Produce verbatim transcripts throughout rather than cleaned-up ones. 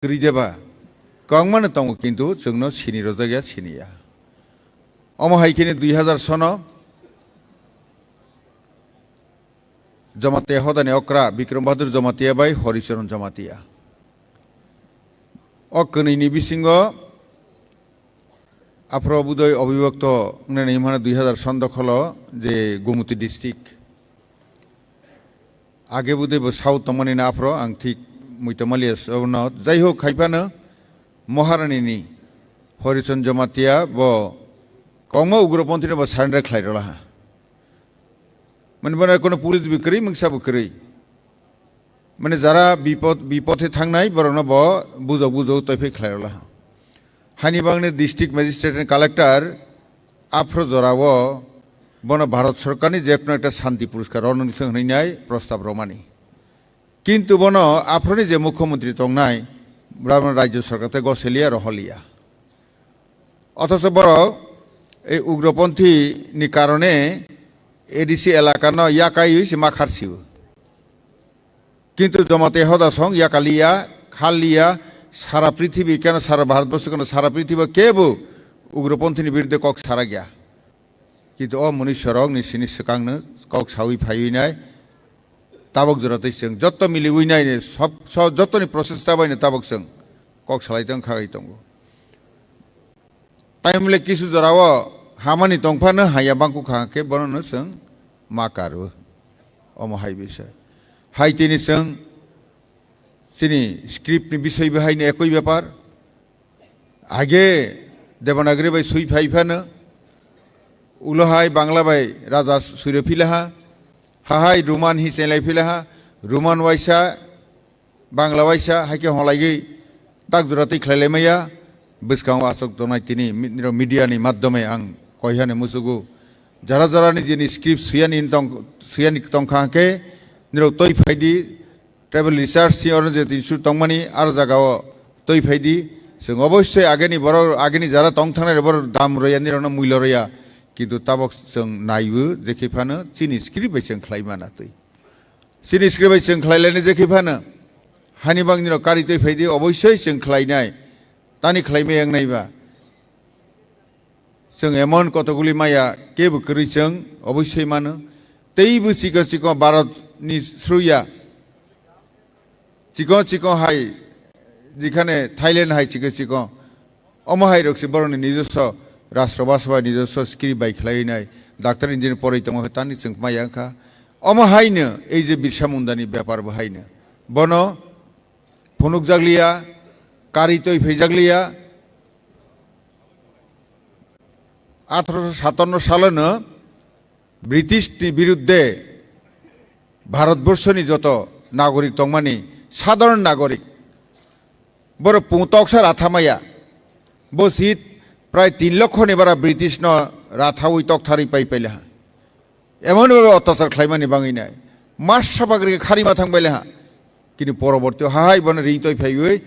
kwrwi deba? Kwbangmano tongo, kintu chwngno sini rwjakya, siniya. Omo hai kheno dui hazar sono Jamatia hodani okra Bikram Bahadur Jamatia bai Horicharan Jamatia. O kwnwini bisingo aphro budoi obibhakto wngnani himhano dui hazar son dokholo je Gumoti district. Age budoi bo South tongmani na aphro ang thik muitomaliya sono. Jai hok, haiphano Maharani ni Horicharan Jamatia bo kwbangma ugroponthi no bo surrender khlai rwla ha. Mani bono kono police bo kwrwi, mungsa bo kwrwi. Mani jara bipod, bipothe thangnai borokno bo bujok bujok toiphai khlai rwla. Hani bangni district magistrate ni collector aphro jorao bono Bharat Sorkarni je kono ekta Shanti Puraskar rwna thang hwnwi nai prostab rwmani. Kintu bono aphro ni je mukhyamantri tongnai, bono Rajya Sorkar tei goseliya roholiya. Othocho borok ei ugroponthi ni karone A D C elaka no yakaiwi se ma kharsio. Kintu Jamatia hoda song yakaliya, khalliya, sara prithibi keno sara Bharatborsho keno sara prithibi kebo ugroponthi ni birudde kok sarakya. Kintu o munisarok ni sini swkangno kok sawi phaiwi nai, tabok jora tei chwng jotto miliwi nai ni sob, so-, jottoni prochesta bai no tabok chwng kok salai tong kha tongo. Taimle kisu jorao hamani tongphano haya bangkukha khe bono no chwng ma karo. Omo hai bisa. Hai tini chwng chini script ni bisoi bo hai no ekoi bepar. Age Devanagari bai sui phai phano, ulo hai Bangla bai raja suiro philaha, hahai Roman hi chenglai philaha, Roman waisa, Bangla waisa, hai khe holaigwi tak jora twi khlailai maya, bwskango achuk tongnai tini mi-, nirok media ni madhyome ang koihani muchugo. Jara jara ni jini script suyani tong, suyani tongkha hwnkhe nirok twi phaidi, Tribal Research Institute tongmani aro jagao twi phaidi, chwng obossoi ageni borok, ageni jara tong thangnai borok dam rwya nirokno muilo rwya, kintu tabok chwng naiwi je khe phano chini script bai chwng khlai mana twi. Chini script bai chwng khlai lainai je khe phano hani bangni rok kari twi phaidi, obossoi chwng khlainai, tani khlaimai wngnai ba. Chwng emon kotokguli maya kebo kwrwi chwng obossoi mano. Teibo chikon chikon Bharat ni sruya. Chikon chikon hai, jikhane Thailand hai chikon chikon. Omo hai rok se borokni nijoswo Rashtra Bhasha bai nijoswo script bai khlai nai. Doctor engineer poroi tongo tani chwng maya wngkha. Omo haino ei je Birsa Munda ni bepar bo haino. Bono phunukjakliya, kari twi phaijakliya. Athroso satanno salono British ni birudde Bharatborsoni joto nagorik tongmani, sadharon nagorik, borok pung toksa rathamaya, bo sit prai tin lokho ni bara British no rathawi toktharwi pai paila ha. Emon bhabe otyachar khlaimani bangwi nai. Masa bagri kharima thang bai le ha. Kini poroborti o hahai bono ring toi phaiwi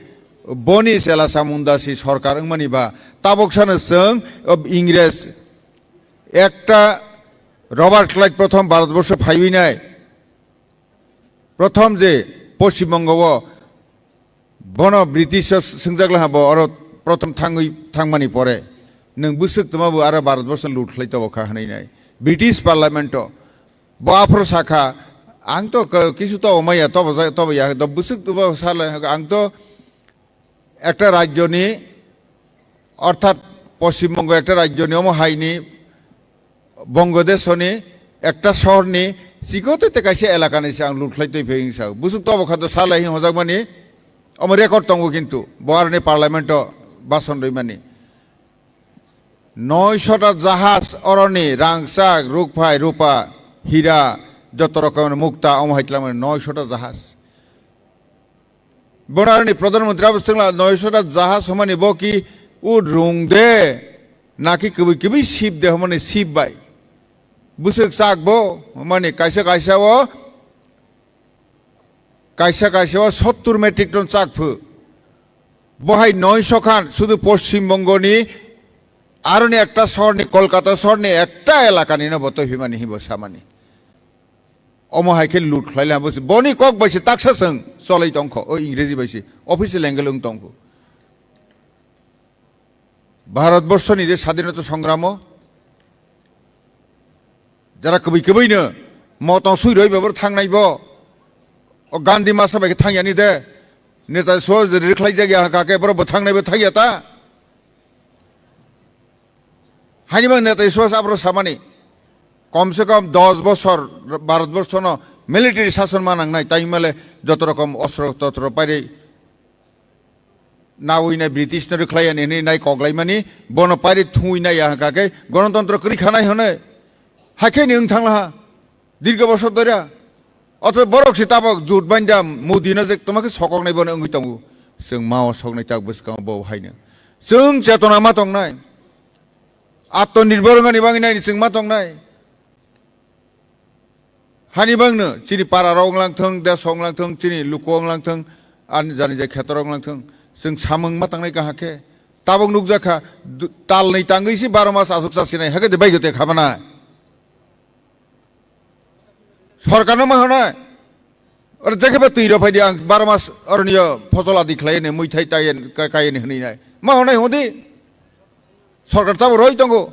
boni chela chamunda si sorkar wngmani ba tabok sano chwng, o, Ingres ekta Robert Clive prothom Bharatborsho phaiwi nai. Prothom je Poschim Bongo o Bono British o swngjak laha bo oro prothom thangwi thangmani pore. Nwng bwswk tongma bo aro Bharatborsho lut khlai tobo kha hwnwi nai. British Parliament o bo aphuru sakha, ang to k-, kisu tobo maya, tobo ja-, tobo ya, do bwswk tobo sala, ang to ekta rajyoni, orthat Poschim Bongo ekta rajyoni omo haini Bangladeshoni ekta sohorni chikote te kaisa elakani se ang lut khlai twi phai wngsa. Bwswk tobo kha do salai hwnjakmani, omo record tongo kintu bo aroni parliament o bason rwimani. Noisho ta jahaj oroni rangchak, rukphai, rupa, hira, joto rokomni mukta omo hai twlangmani noisho ta jahaj. Bono aroni Pradhan Mantri abo swngla noisho ta jahaj hwnmani bo ki ut rung de, naki kwbwi kwbwi ship de hwnmani ship bai. Bwswk chak bo hwnmani kaisa kaisa o, kaisa kaisa o sottur metric ton chak phu. Bo hai noisho khan sudu Poschim Bongo ni aroni ekta sohor ni, Kolkata sohor ni ekta elaka ni no bo twi hwnmani hi bo samani. Omo hai khe lut khlai le abo se. Boni kok bai se taksa chwng cholai tong kho, o Ingreji bai se. Official language wng tong kho. Bharat borso ni je sadhinota songramo, jara kwbwi kwbwi no motong sui roi bebor thangnai bo. O Gandhi masa bai khe thang yani de. Neta so je rikhlai jak ya ka khe borok bo thangnai bo thang ya ta. Hani bang neta so abro samani. Kom se kom dos bosor Bharat borso no military sason manang nai, tai male joto rokom ostro totro pairi nawi nai British no rikhlai yani hinwi nai koklai mani, bono pairi thungwi nai ya hwnkha khe gonotontro kwrwi khanai hwnwi. Hakhe ni wng thang laha, dirgo bosor doira. Otho borok se tabok jut banda Modi no je toma khe sokok nai bono wngwi tongo. Chwng mao soknai tak bwskango bo haino. Chwng chetona ma tongnai. Atmanirbhor wngani bagwi nai chwng ma tongnai. Hani bangno chini para rok wnglang thung, desh wnglang thung, chini luku wnglang thung, ani jani je khetor wnglang thung, chwng samung ma tangnai kaham khe. Tabok nukjak kha, du-, tal ni tangwi si baro mas asuk sa sinai, hakhe de bai gote khabana. Sorkar no ma honai. Oro jekhe ba twi rok phai di ang baro mas oroni yo phosol adi khlai ne, mui thai tai, kai ne hwnwi nai. Ma honai hodi. Sorkar tabok roi tongo.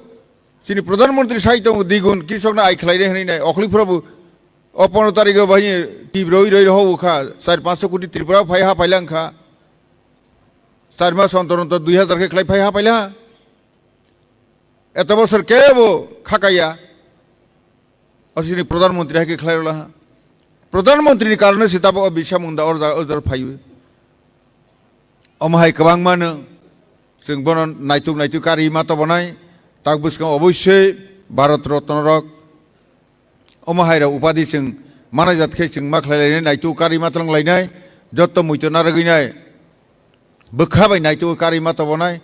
Chini Pradhan Mantri sai tongo, digun krishok no ai khlai re hwnwi nai. Okhli phrobu o pondro tarikh o bahai tip roi roi ho kha. Char panch koti Tripura phai ha paila wngkha. Char mas ontor ontor dui hazar khe khlai phai ha paila. Eto bosor kebo khakaya. O chini Pradhan Mantri hai khe khlai rwla ha. Pradhan Mantri ni karone se tabok o Birsa Munda or jaga, or jaga phaiwi. Omo hai kwbangma no chwng bono naituk naituk kari ma tobonai. Tak bwskango oboisoi Bharat Ratna rok, omo hai rok upadi chwng manai jat khe chwng ma khlai lainai, naituk kari ma twlang lainai, jotto muito narwgwi nai. Bwkha bai naituk kari ma tobonai.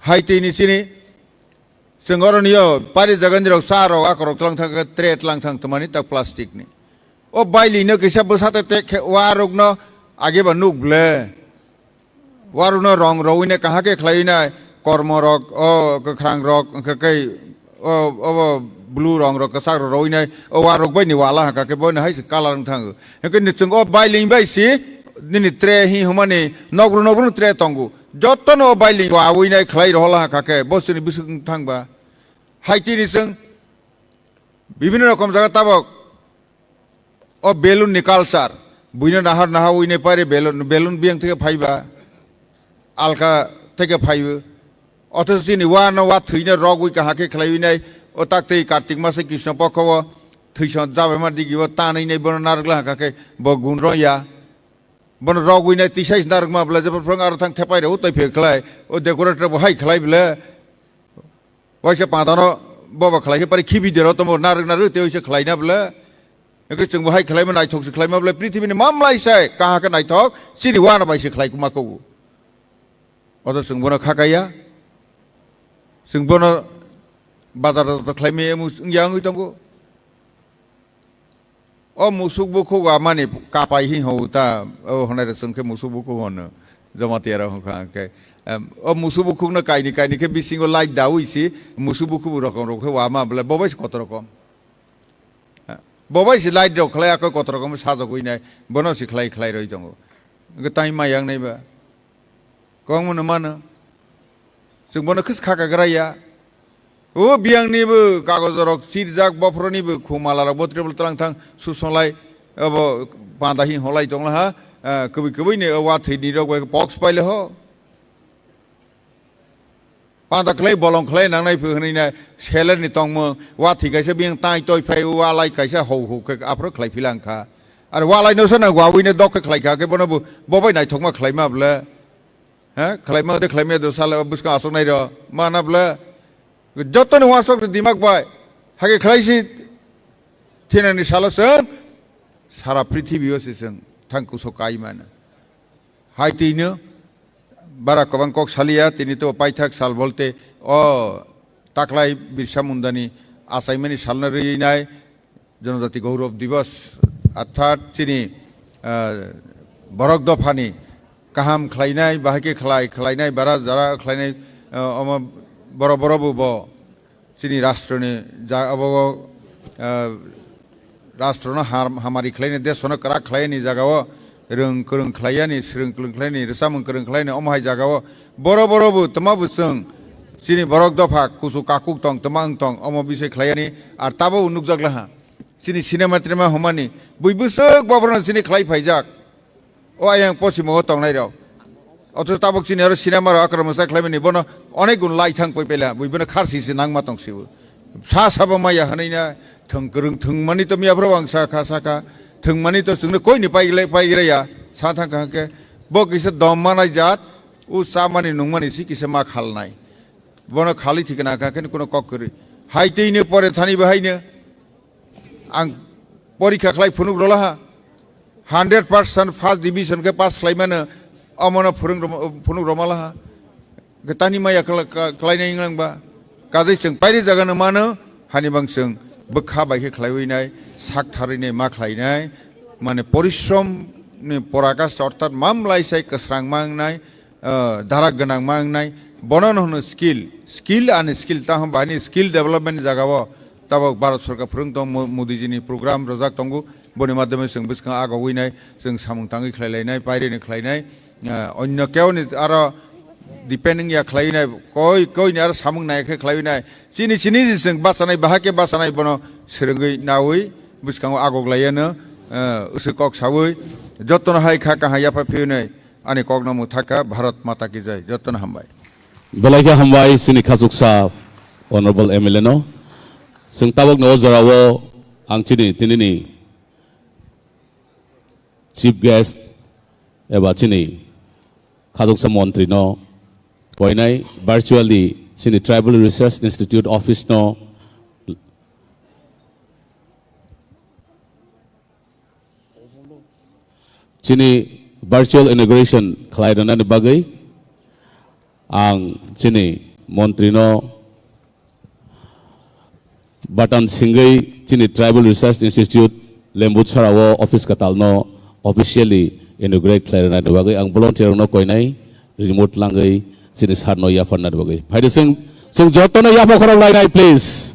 Hai twi ni chini Chwng oroni yo pari jagani rok cha rok akorok tlang thang khe tray tlang thang tongmani tak plastic ni. O bailino kisa bwsa te te khe warok no age ba nuk ble. Warok no rong rowine kaha khe khlai nai kormo rok o kwkhrang rok hwnkhe kei o obo blue rong rok kwchak rok rowine o warok bai ni wala hwnkha khe boino hai se colour wng thango. Hwnkhe ni chwng o bailing bai si nini tray hi hwnmani nokru nokru tray tongo. Jotono o bailing wawi nai khlai rohola hakha khe bo chwngni bwswk wng thang ba. Hai tini chwng bibinno rokom jaga tabok o balloon ni culture. Buino nahar naha wi nai pare balloon, balloon biyang theke phai ba. Alka theke phai bo. Othocho chini wa no wa thwino rogwi kaham khe khlai wi nai. O tak tei Kartik masa Krishna pokho o thwiso jabema digi o tanwi nai bono narwkla hakha khe bo gun rw ya. Bono rogwi nai tisa is narwkma bwle, jebo phrwng aro thang thepai rw twi phek khlai. O decorator bo hai khlai bwle. Waisa patano bobo khlai khe pari khibi dero tomo narwk narwk tei waisa khlai na bwle. Ekhe chwng bo hai khlai ma naithok se khlai ma bwle. Prithibini mamlai sai kaha khe naithok chini wana bai se khlai kuma kogo. Oto chwng bono kha kaiya. Chwng bono bazar to khlai me emu wngya wngwi tongo. O musuk bukhuk amani kapai hi hou ta, o honai rok chwng khe musuk bukhuk hono, Jamatia rok hwnkha hwnkhe. Em, o musuk bukhuk no kaini kaini khe bisingo light dawi si musuk bukhuk bo rokom rok khe wama bwle bo bai se kotor rokom. Eh, bo bai se light rok khlai akoi kotor rokom sajagwi nai, bono se khlai khlai roi tongo. Hwnkhe tai ma yang nai ba. Kwbangma no mano. Chwng bono khis kha kagra ya. O biyang ni bo kagoz rok sirjak, bophro ni bo khumala rok bo table tlang thang susonglai. Obo panda hi holai tong ha. Ah, kwbwi kwbwi ni o wa thwi ni rok bai pox paile ho. Panda khlai bolong khlai nang nai phu hwnwi na seler ni tongmung. Wa thwi kaisa biyang tai toi phai o wa lai kaisa hou hou khe aphro khlai philang kha. Ar wa lai no sa na wa wi ne dok khe khlai kha khe bono bo, bo bai naithok ma khlai ma bwle. Ha, khlaima de khlaima de sala bwskang aswk nai rw. Mana bwle. Joto ni uansuk ni dimak bai. Hake khlai si thinani salo chwng sara prithibi o se chwng thang kusuk kai mano. Hai twi no bara kwbang kok saliya, tini to paithak sal bolte o taklai Birsa Munda ni achaimani salno rwi nai. Jonojati Gaurav Divas, arthat chini, ah, borok dophani kaham khlainai, bahai khe khlai, khlainai, bara jara khlainai, ah, omo borok, borok bo, bo chini rashtroni ja-, abo, ah, Rashtrono ham-, hamari khlaini, desono kwrak khlaini jagao, rwng kwrwng khlaiyani, swrwng kwrwng khlaini, rwchapmung kwrwng khlaini, omo hai jagao boro boro bo twma bo chwng chini borok dopha kuchuk kakuk tong, twma wng tong, omo bisai khlaiyani, ar tabuk nukjak laha. Chini cinema tinema hwnmani bui bwswk bobrokno chini khlai phaijak. O ayang posimo o tongnai rok. Othocho tabuk chini aro cinema rok akra mwchai khlaimani bono onek gun lai thang poi pela, bui bono kharsi se nangma tong sibo. Sa sabo maya hwnwi na thwng kwrwng thwngmani to miya phro ang sakha sakha. Thwngmani to chwngno koini pai le pai ya. Sa thang kha khe bo kisa dom manai jat, u chamani nungmani si kisa ma khalnai. Bono khali thikna kha khe kuno kok kwrwi. Hai tei ne pore thani bo hai ne. Ang porikha khlai phunuk rwlaha, hundred percent first division khe pass khlaimano, omono phwrwng rwma-, phunuk rwmalaha. Khe tani maya kla-, kla-, khlainai wnglang ba? Kajai chwng pairi jagano mano, hani bang chwng bwkha bai khe khlaiwi nai, sak tharwi nai ma khlainai, mane porishrom ni porakas orthat mam lai sai kwsrang ma wngnai, ah, darak gwnang ma wngnai, bono no hwno skill, skill ani skill, tamo bahini skill development ni jagao tabok Bharat Sorkar phwrwng tong, Mo-, Modi ji ni program rwjak tongo, boni madhyame chwng bwskango agogwi nai, chwng samung tangwi khlai lainai, pairino khlai nai, ah, onyo keuni aro depend wngya khlaiwi nai, koi, koi ni aro samung nai khe khlaiwi nai, chini, chini je chwng bachanai, bahai khe bachanai bono swrwngwi naui bwskango agok laiya no, ah, uswi kok saui jotono hai kha kaham yapha phiwi nai. Ani kokno mwthakha, Bharat Mata Ki Jai. Jotono hambai. Belai khe hambai chini khachuksa Honorable M L A no. Chwng tabukni o jorao ang chini tinini Chief Guest eba chini khachuksa montri no koinai virtually chini Tribal Research Institute office no chini virtual inauguration khlai rwnani bagwi ang chini montri no button singwi chini Tribal Research Institute Lembuchara o office kwtal no officially inaugurate khlai rwnani bagwi ang volunteer rok no koinai remote langwi chini sir no yapharnani bagwi. Phaidi chwng, chwng jotono yapha khorok lainai, please.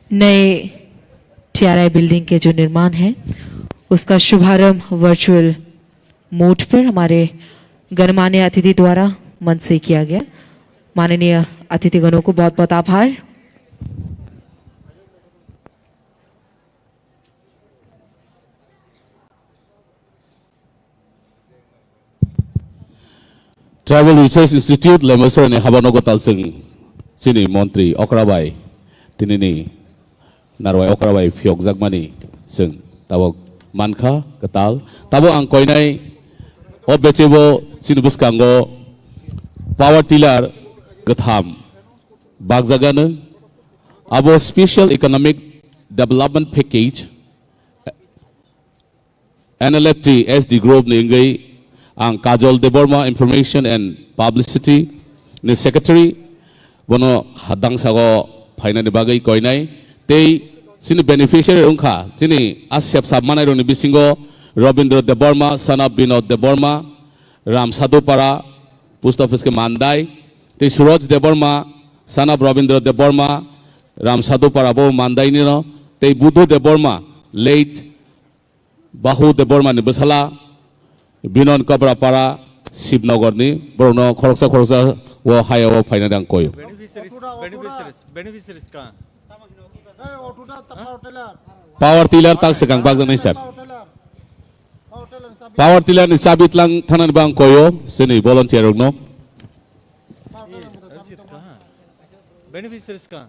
नए TRI building के जो निर्माण है, उसका शुभारंभ virtual mode पर हमारे गणमान्य अतिथि द्वारा मंच से किया गया। माननीय अतिथिगणों को बहुत-बहुत आभार। Tribal Research Institute Lembuchara ni habano kwtal chwng chini montri okra bai tinini narwai okra bai phiyokjakmani chwng tabuk mankha kwtal. Tabuk ang koinai o bechebo chini bwskango power tiller kwtham bakjagano, abo Special Economic Development Package, N L F T S D Group ni wngwi ang Kajol Debbarma, Information and Publicity ni Secretary, bono hadang sago phainani bagwi koinai. Tei chini beneficiary wngkha, chini a sepsa manai rokni bisingo Robindra Debbarma, son of Binod Debbarma, Ramsadupara, post office ke Mandai, tei Suraj Debbarma, son of Robindra Debbarma, Ramsadupara bo Mandai nino, tei Budhu Debbarma, late Bahu Debbarma ni bwsala, Binon Kabrapara, Shibnogor ni, borokno khoroksa khoroksa o haya o phaina rang koyo. Beneficiaries, beneficiaries, beneficiaries ka? Power tiller tak swkang bakjaknai sir. Power tiller ni chabi tlang thanani bang koyo, sini volunteer rokno. Beneficiaries ka?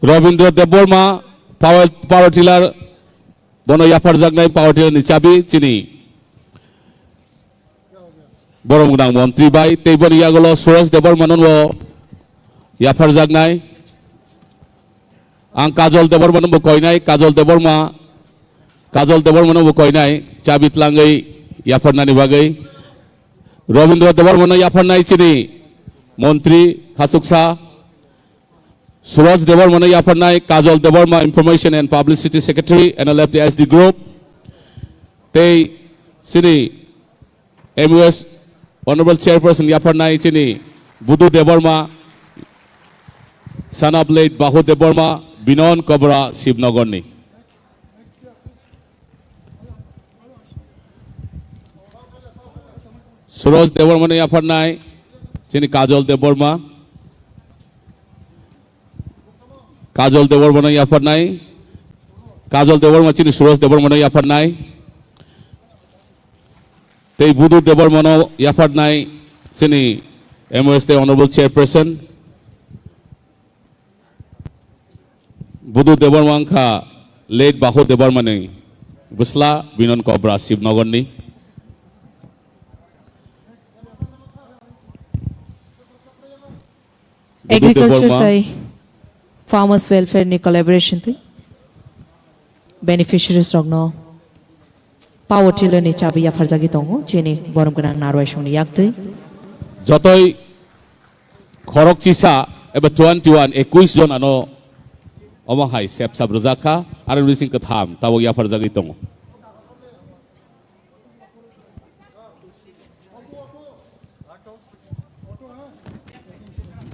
Robindra Debbarma, power, power tiller, bono yapharjaknai power tiller ni chabi chini borom gwnang montri bai, tei boni yagulo Suraj Debbarma no yapharjaknai. Ang Kajol Debbarma no bo koinai, Kajol Debbarma, Kajol Debbarma no bo koinai, chabi tlangwi yapharnani bagwi. Robindra Debbarmano yapharnai chini montri khachuksa. Suraj Debbarmano yapharnai, Kajol Debbarma, Information and Publicity Secretary, N L F T S D Group. Tei chini M U S Honorable Chairperson yapharnai chini Budu Debbarma, son of late Bahu Debbarma, Binon Kobra, Shibnogorni. Suraj Debbarmano yapharnai chini Kajol Debbarma. Kajol Debbarmano yapharnai. Kajol Debbarma chini Suraj Debbarmano yapharnai. Tei Budu Debbarmano yapharnai chini M O S tei Honorable Chairperson. Budu Debbarma wngkha late Bahu Debbarmani bwsla, Binon Kobra, Shibnogorni. Budu Agriculture Debbarma. Tai Farmers Welfare ni collaboration twi beneficiaries rokno power tiller ni chabi yapharjagwi tongo, chini borom gwnang narwai songni yaktwi. Jotoi khorok chisa eba twenty one, ekwis jon ano omo hai sep sap rwjak kha, aro bising kwtham tabok yapharjagwi tongo.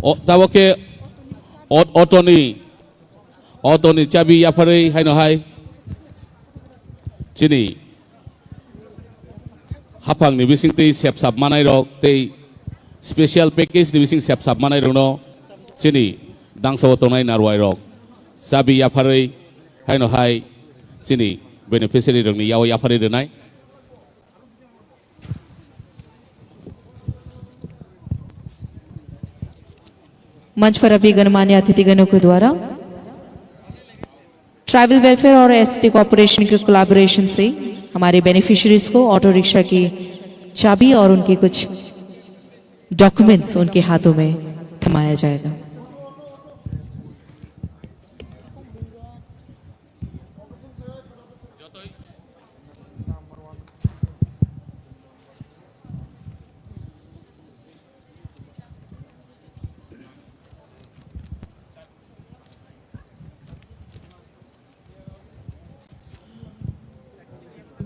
O, tabok khe o-, auto ni, auto ni chabi yapharwi haino hai chini haphang ni bising twi sep sap manai rok tei special package ni bising sep sap manai rok no chini dangsa o tongnai narwai rok chabi yapharwi haino hai chini beneficiary rok ni yawi yapharwi rwnai. मंच पर अभी गणमान्य अतिथिगणों के द्वारा tribal welfare और ST corporation के कोलैबोरेशन से हमारे बेनिफिशरीज को ऑटो रिक्शा की चाबी और उनके कुछ डॉक्यूमेंट्स उनके हाथों में थमाया जाएगा।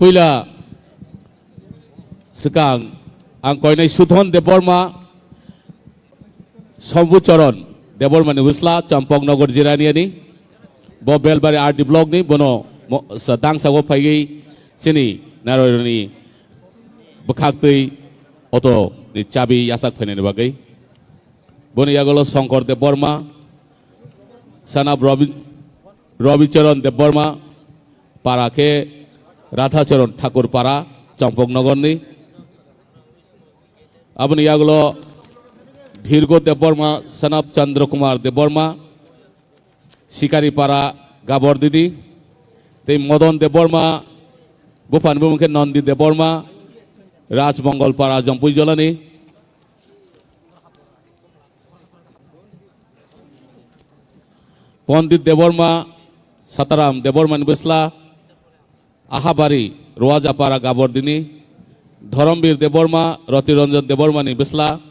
Puila swkang ang koinai Suthon Debbarma, Sombu Charan Debbarmani bwsla, Champaknagar Jiraniani, bo Belbari R D block ni, bono mo-, sa-, dangsa o phaigwi chini narwai rokni bwkhak twi auto ni chabi yachak phainani bagwi. Boni yagulo Shankar Debbarma, son of Rabi, Rabi Charan Debbarma, para khe Radha Charan Thakur para, Champaknagar ni. Aboni yagulo Bhirgo Debbarma, son of Chandra Kumar Debbarma, Sikari para Gabordini, tei Modon Debbarma, buphani bumung khe Nondi Debbarma, Raj Mongol para Jompui Jolani. Pondit Debbarma, Sataram Debbarmani bwsla, Ahabari, Ruajapara Gabordini, Dhorombir Debbarma, Roti Ranjan Debbarmani bwsla,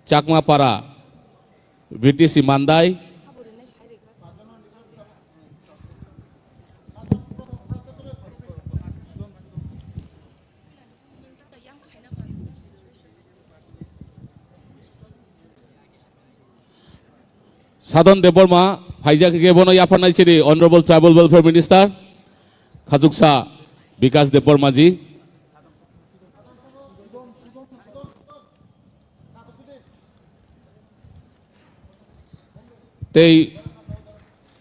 Chakma para, B T C Mandai, Sadhan Debbarma, phaijak khe bono yapharnai chini Honorable Tribal Welfare Minister, Khachuksa Bikas Debbarma ji. Tei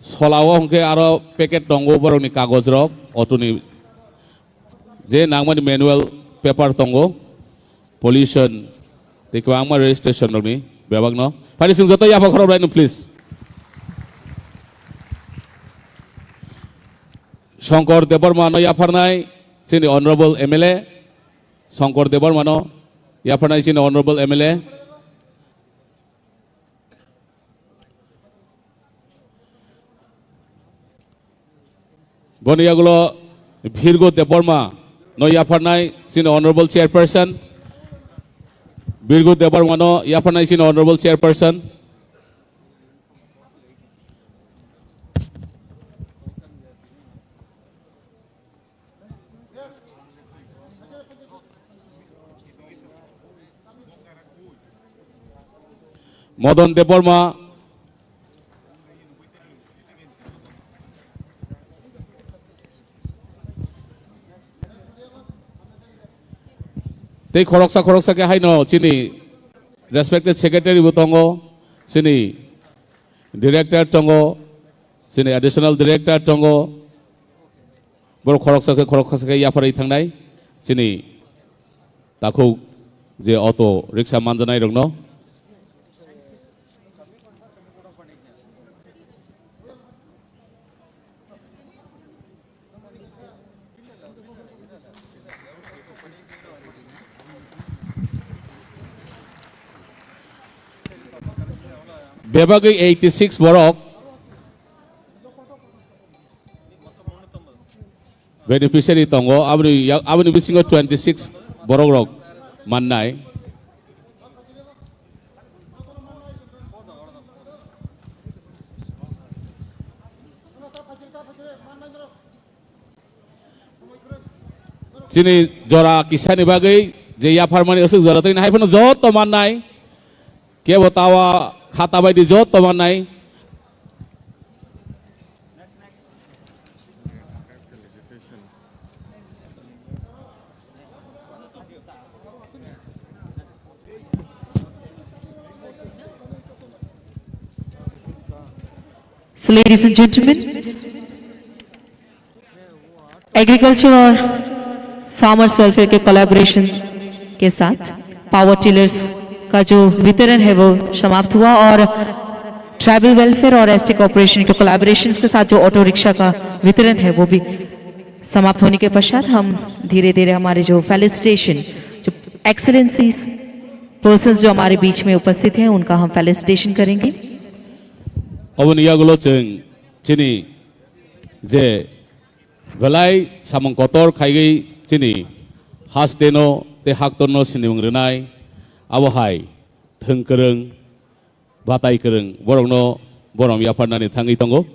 solao hwnkhe aro packet tongo borokni kagoj rok, auto ni je nangmani manual paper tongo, pollution tei kwbangma registration rokni bebakno. Phani chwng joto yapha khorok bai no please. Shankar Debbarma no yapharnai chini Honorable M L A, Shankar Debbarma no yapharnai chini Honorable M L A. Boni yagulo Bhirgo Debbarma, no yapharnai chini Honorable Chairperson, Birgu Debbarma no yapharnai chini Honorable Chairperson. Modon Debbarma. Tei khoroksa khoroksa khe haino chini respected secretary bo tongo, chini director tongo, chini additional director tongo. Borok khoroksa khe khoroksa khe yapharwi thangnai chini takhuk je auto rickshaw manjanai rokno. Bebagwi eighty six borok beneficiary tongo, aboni ya-, aboni bisingo twenty six borok rok mannai. Chini jora kisani bagwi je yapharmani aswk jora twi hai phano joto mannai. Kebo tawa khata baidi joto mannai. So, ladies and gentlemen, agriculture और farmers welfare के कोलैबोरेशन के साथ power tillers का जो वितरण है वो समाप्त हुआ और ट्राइबल वेलफेयर और एसटी कॉरपोरेशन के कोलैबोरेशंस के साथ जो ऑटो रिक्शा का वितरण है वो भी समाप्त होने के पश्चात हम धीरे धीरे हमारे जो फेलिसिटेशन, जो एक्सेलेंसीज पर्सन्स जो हमारे बीच में उपस्थित हैं उनका हम फेलिसिटेशन करेंगे। Oboni yagulo chwng chini je belai samung kotor khaigwi chini hasteno tei haktorno sinimung rwnai, abo hai thwng kwrwng, batai kwrwng borokno borom yapharnani thangwi tongo.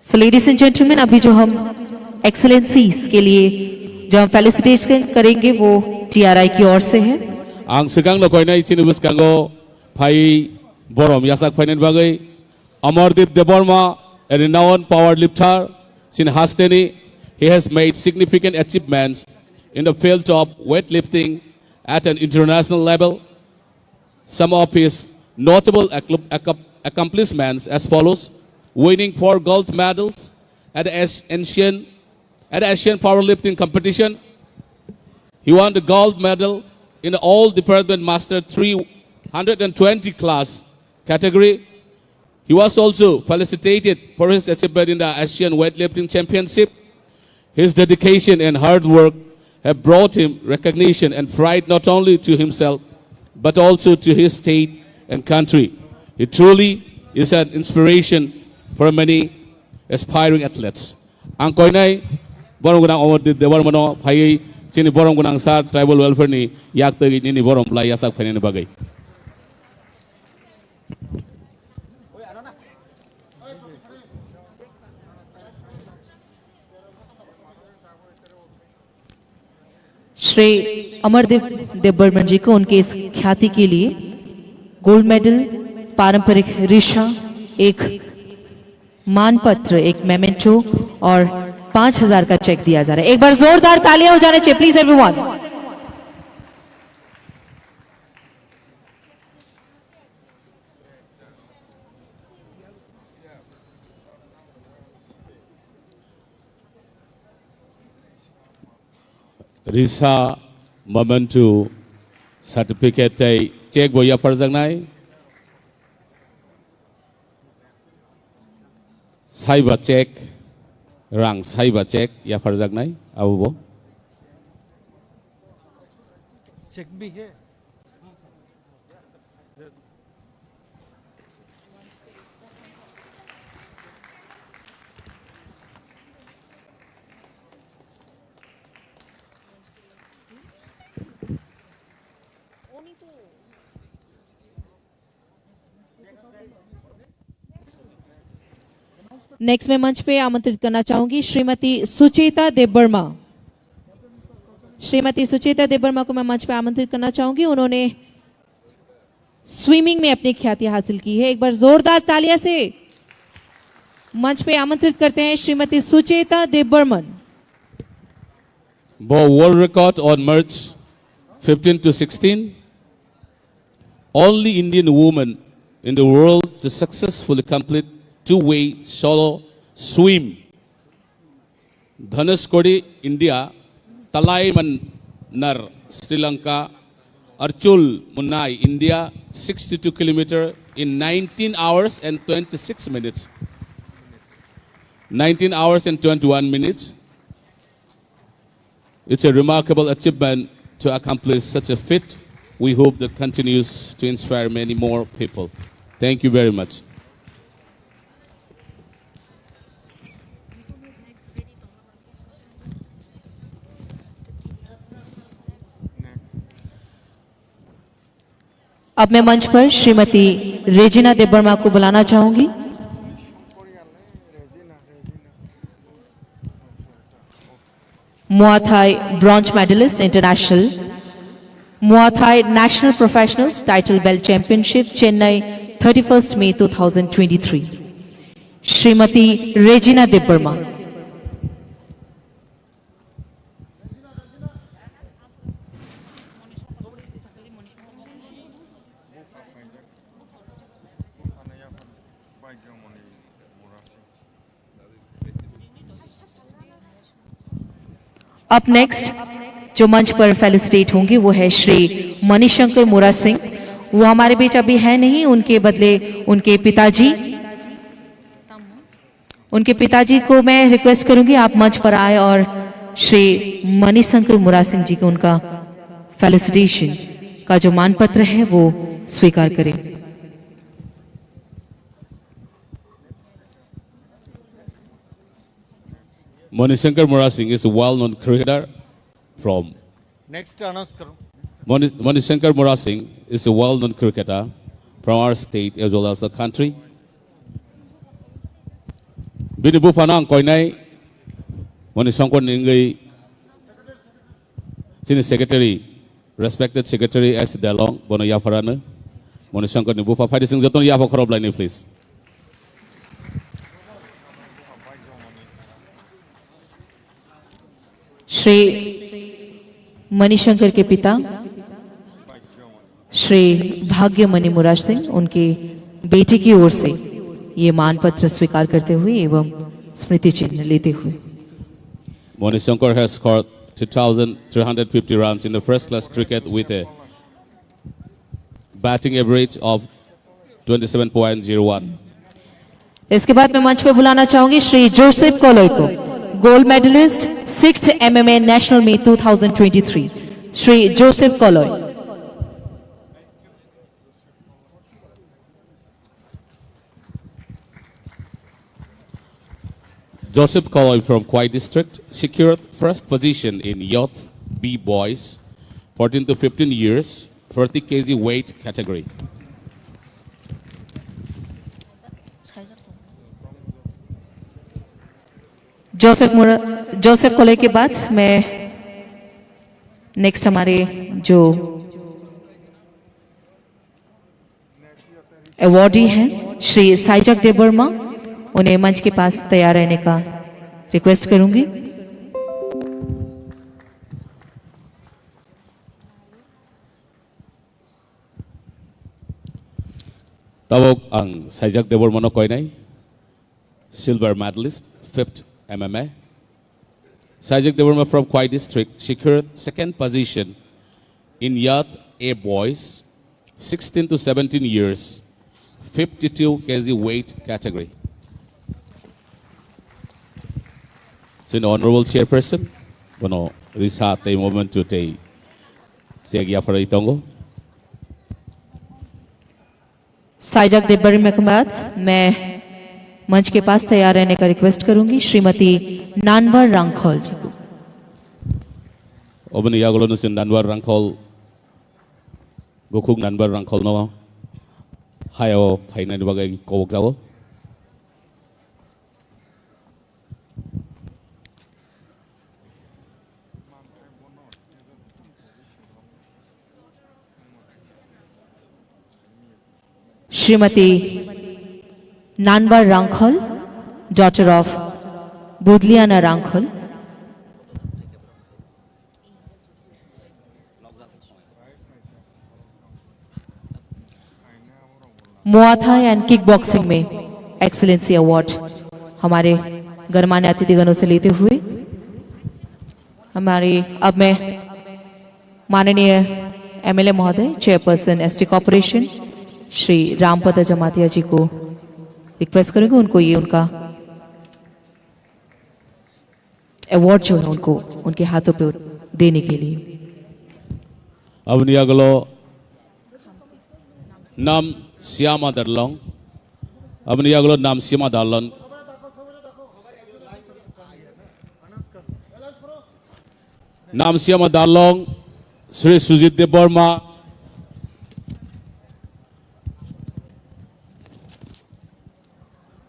So, ladies and gentlemen, अभी जो हम एक्सेलेंसीज के लिए जो हम फेलिसिटेशन करेंगे वो टीआरआई की ओर से है। Ang swkangno koinai chini bwskango phai borom yachak phainani bagwi Amardeep Debbarma, a renowned power lifter, chini hasteni, he has made significant achievements in the field of weightlifting at an international level. Some of his notable accl-, accom-, accomplishments as follows: winning four gold medals at the As-, Asian, at the Asian Powerlifting Competition. He won the gold medal in the All Department Master three hundred and twenty class category. He was also felicitated for his achievement in the Asian Weightlifting Championship. His dedication and hard work have brought him recognition and pride not only to himself, but also to his state and country. He truly is an inspiration for many aspiring athletes. Ang koinai borom gwnang Amardeep Debbarmano phaiwi chini borom gwnang sir tribal welfare ni yak twi nini borom belai yachak phainani bagwi. Shri अमरदेव देववर्मन जी को उनके इस ख्याति के लिए gold medal, पारंपरिक रिशा, एक मान पत्र, एक मेमेंटो और पाँच हज़ार का चेक दिया जा रहा है। एक बार जोरदार तालियां हो जाने चाहिए, please everyone. Risa, memento, certificate tei cheque bo yapharjaknai. Saiba cheque, rang saiba cheque yapharjaknai abo bo. Cheque bhi hai. Next मैं मंच पे आमंत्रित करना चाहूंगी श्रीमती सुचेता देबबर्मा। श्रीमती सुचेता देबबर्मा को मैं मंच पे आमंत्रित करना चाहूंगी। उन्होंने स्विमिंग में अपनी ख्याति हासिल की है। एक बार जोरदार तालियां से मंच पे आमंत्रित करते हैं श्रीमती सुचेता Debbarman. Bo world record on merge fifteen to sixteen. Only Indian woman in the world to successfully complete two-way solo swim. Dhanushkori, India, Talaimanar, Sri Lanka, Archul Munai, India, sixty-two kilometer in nineteen hours and twenty-six minutes. Nineteen hours and twenty-one minutes. It's a remarkable achievement to accomplish such a feat. We hope that continues to inspire many more people. Thank you very much. अब मैं मंच पर Shrimati Regina Debbarma को बुलाना चाहूंगी। Muay Thai bronze medalist international, Muay Thai National Professionals Title Belt Championship, Chennai, thirty-first May two thousand twenty-three, Shrimati Regina Debbarma. अब next जो मंच पर फेलिसिटेट होंगे वो है श्री मणिशंकर मुरा सिंह। वो हमारे बीच अभी है नहीं, उनके बदले उनके पिताजी, उनके पिताजी को मैं रिक्वेस्ट करूंगी आप मंच पर आए और श्री मणिशंकर मुरा सिंह जी को उनका फेलिसिटेशन का जो मान पत्र है वो स्वीकार करें। Manishankar Murasing is a well-known cricketer from next announce करो। Mani- Manishankar Murasing is a well-known cricketer from our state as well as the country. Bini buphano ang koinai Manishankar ni wngwi chini secretary, respected secretary S Delong, bono yapharano. Manishankar ni bupha phaidi, chwng jotono yapha khoroplaini, please. Shri Manishankar के पिता श्री भाग्यमणि मुरार सिंह, उनके बेटे की ओर से ये मान पत्र स्वीकार करते हुए एवं स्मृति चिन्ह लेते हुए। Manishankar has scored two thousand three hundred fifty runs in the first class cricket with a batting average of twenty-seven point zero one. इसके बाद मैं मंच पर बुलाना चाहूंगी श्री जोसेफ कोलोई को, gold medalist, sixth M M A national meet two thousand twenty three, Shri Joseph Koloi. Joseph Koloi from Khowai District secured first position in Youth B Boys, fourteen to fifteen years, forty K G weight category. Joseph मुरा-, जोसेफ कोलोई के बाद मैं नेक्स्ट हमारे जो अवार्डी हैं श्री साइजक देबवर्मा, उन्हें मंच के पास तैयार रहने का रिक्वेस्ट करूंगी। Tabok ang Saijak Debbarmano koinai, silver medalist, fifth M M A. Saijak Debbarma from Khowai District secured second position in Youth A Boys, sixteen to seventeen years, fifty-two K G weight category. Chini honorable chairperson, bono risa tei moment to tei check yapharwi tongo. साइजक देबबर्मा के बाद मैं मंच के पास तैयार रहने का रिक्वेस्ट करूंगी श्रीमती नानवर रांखल जी को। Oboni yagulo no chwng Nanwar Rangkhol, bukhuk Nanwar Rangkhol no hayao phainani bagwi kobok jago. Srimati Nanbar Rangkhol, daughter of Budliana Rangkhol. Muay Thai and Kickboxing में Excellency Award हमारे गणमान्य अतिथिगणों से लेते हुए हमारे, अब मैं माननीय एमएलए महोदय, चेयरपर्सन एसटी कॉरपोरेशन, श्री रामपद जमातिया जी को रिक्वेस्ट करूंगी, उनको ये उनका अवार्ड जो है उनको उनके हाथों पे देने के लिए। Aboni yagulo Nam Siama Darlong. Aboni yagulo Nam Siama Darlong. Nam Siama Darlong, Sri Sujit Debbarma.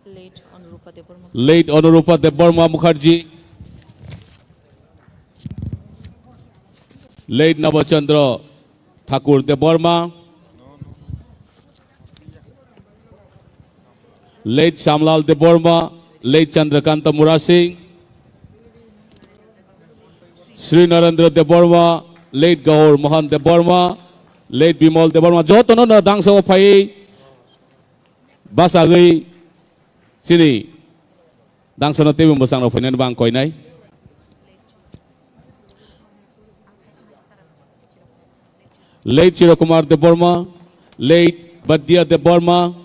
Late Anurupa Debbarma. Late Anurupa Debbarma Mukherjee. Late Nabachandra Thakur Debbarma. Late Shyamlal Debbarma. Late Chandrakanta Murasing. Sri Narendra Debbarma. Late Gaur Mohan Debbarma. Late Bimal Debbarma. Jotono no dangsa o phai. Bwsagwi chini dangsono teibo mwchang rok phainani bang koinai. Late Chirokumar Debbarma, late Badya Debbarma,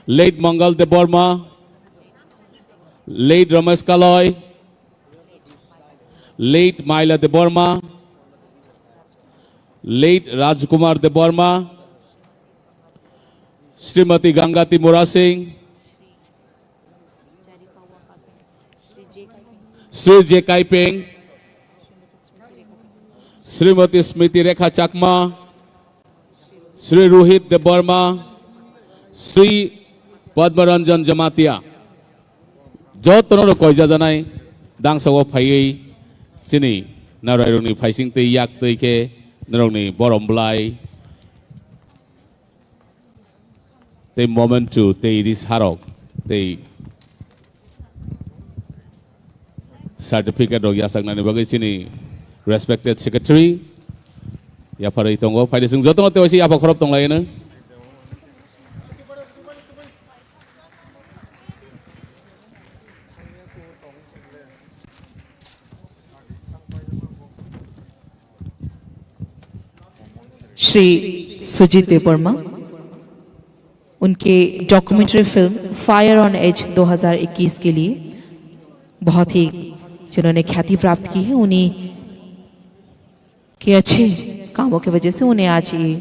late Mangal Debbarma, late Ramesh Kaloi, late Maila Debbarma, late Rajkumar Debbarma, Srimati Gangati Murasing, Sri J Kaipeng, Srimati Smiti Rekha Chakma, Sri Rohit Debbarma, Sri Padmaranjan Jamatia. Jotono rok koijajanai dangsa o phaiwi chini narai rokni phaising tei yak twi khe norokni borom bwlai tei memento tei risarok tei certificate rok yachaknani bagwi chini respected secretary yapharwi tongo. Phaidi chwng jotono tei waisa yapha khorop tonglaino. Shri Sujit Debbarma, उनके documentary film fire on edge दो हज़ार इक्कीस के लिए बहुत ही, जिन्होंने ख्याति प्राप्त की है, उन्हीं के अच्छे कामों की वजह से उन्हें आज ये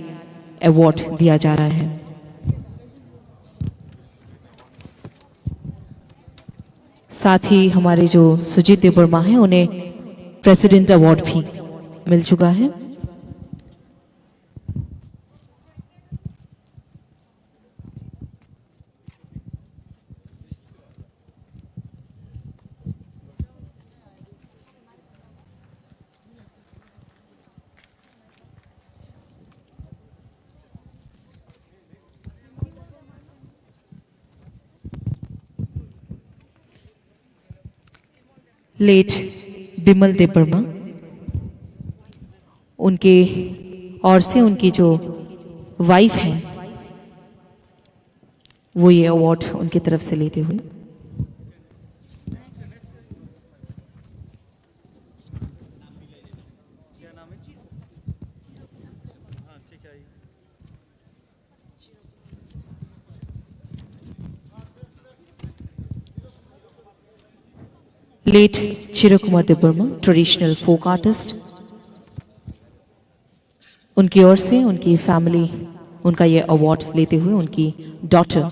अवार्ड दिया जा रहा है। साथ ही हमारे जो सुजीत देववर्मा हैं, उन्हें प्रेसिडेंट अवार्ड भी मिल चुका है। लेट बिमल देव वर्मा, उनके ओर से उनकी जो वाइफ हैं, वो ये अवार्ड उनकी तरफ से लेते हुए। लेट चिरो कुमार देववर्मा, ट्रेडिशनल फोक आर्टिस्ट, उनकी ओर से उनकी फैमिली उनका ये अवार्ड लेते हुए, उनकी डॉटर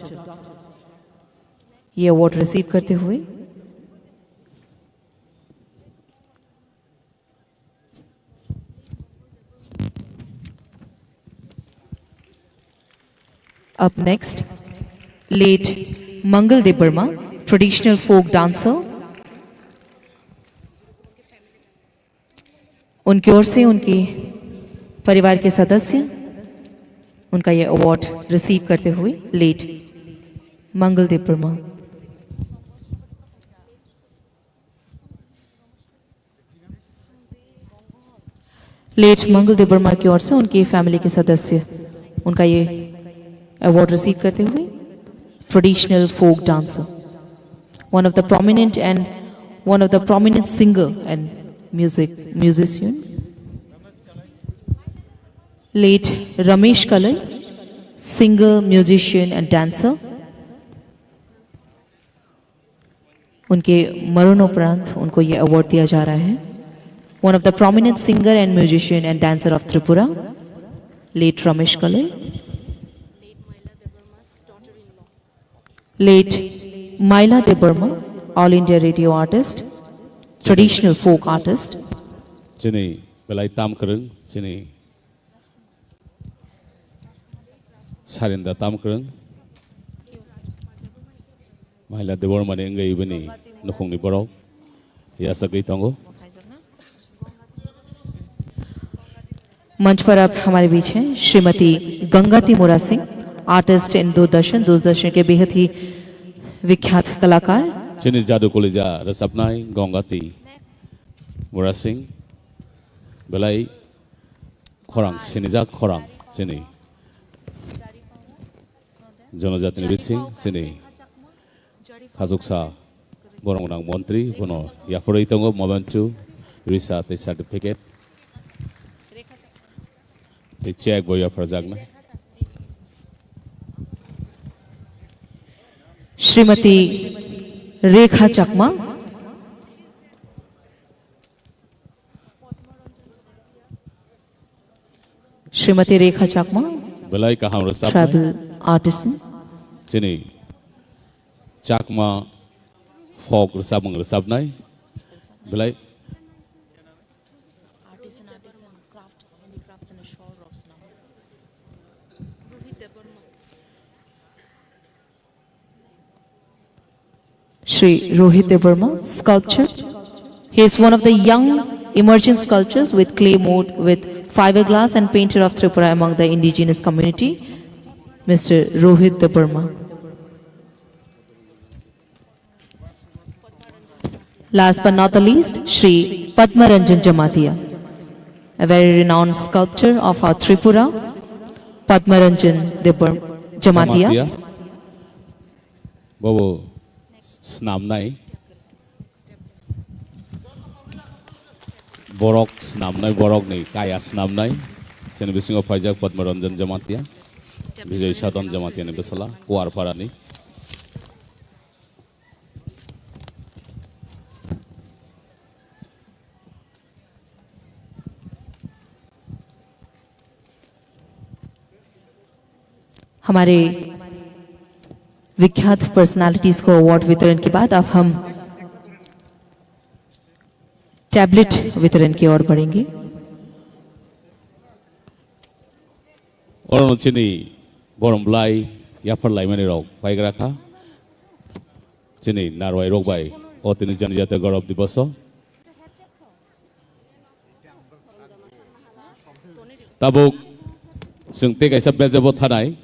ये अवार्ड रिसीव करते हुए। Up next, लेट मंगल देव वर्मा, ट्रेडिशनल फोक डांसर, उनकी ओर से उनके परिवार के सदस्य उनका ये अवार्ड रिसीव करते हुए लेट मंगल देव वर्मा। लेट मंगल देव वर्मा की ओर से उनकी फैमिली के सदस्य उनका ये अवार्ड रिसीव करते हुए traditional folk dancer, one of the prominent and one of the prominent singer and music musician, late Ramesh Kalai, singer, musician and dancer। उनके मरणोपरांत उनको ये अवार्ड दिया जा रहा है। One of the prominent singer and musician and dancer of Tripura, late Ramesh Kalai। Late Maila Debbarma, All India Radio artist, traditional folk artist। Chini belai tam kwrwng, chini Sarinda tam kwrwng. Maila Debbarmani wngwi bini nukhungni borok yachagwi tongo। मंच पर अब हमारे बीच हैं श्रीमती गंगाती मुरा Singh, artist in Doordarshan, दूरदर्शन के बेहद ही विख्यात कलाकार। Chini jadu kolija rwchapnai Gongati Murasing belai khorang sinijak khorang chini jonojatini bising chini khachuksa borok gwnang montri bono yapharwi tongo, mobanchu risa tei certificate tei check bo yapharjaknai। Shrimati रेखा Chakma. श्रीमती रेखा Chakma, belai kaham rwchapnai। Tribal artisan। Chini Chakma folk rwchapmung rwchapnai belai Shri Rohit Debbarma, sculpture. He is one of the young emerging sculptors with clay mold with fiberglass and painter of Tripura among the indigenous community, Mister Rohit Debbarma. Last but not the least, Shri Padma Ranjan Jamatia, a very renowned sculptor of our Tripura, Padma Ranjan Debbar-, Jamatia. Jamatia. Bobo snamnai. Borok snamnai, borokni kaya snamnai. Sini bisingo phaijak Padma Ranjan Jamatia, Bijoy Sadhan Jamatia ni bwsala, Kuarpara ni. हमारे विख्यात पर्सनालिटीज को अवार्ड वितरण के बाद अब हम टैबलेट वितरण की ओर बढ़ेंगे। Oro chini borom blai yaphar laimani rok paigra kha. Chini narwai rok bai o tini janijate gorop diboso. Tabuk chwng tei kaisa bejebo thanai.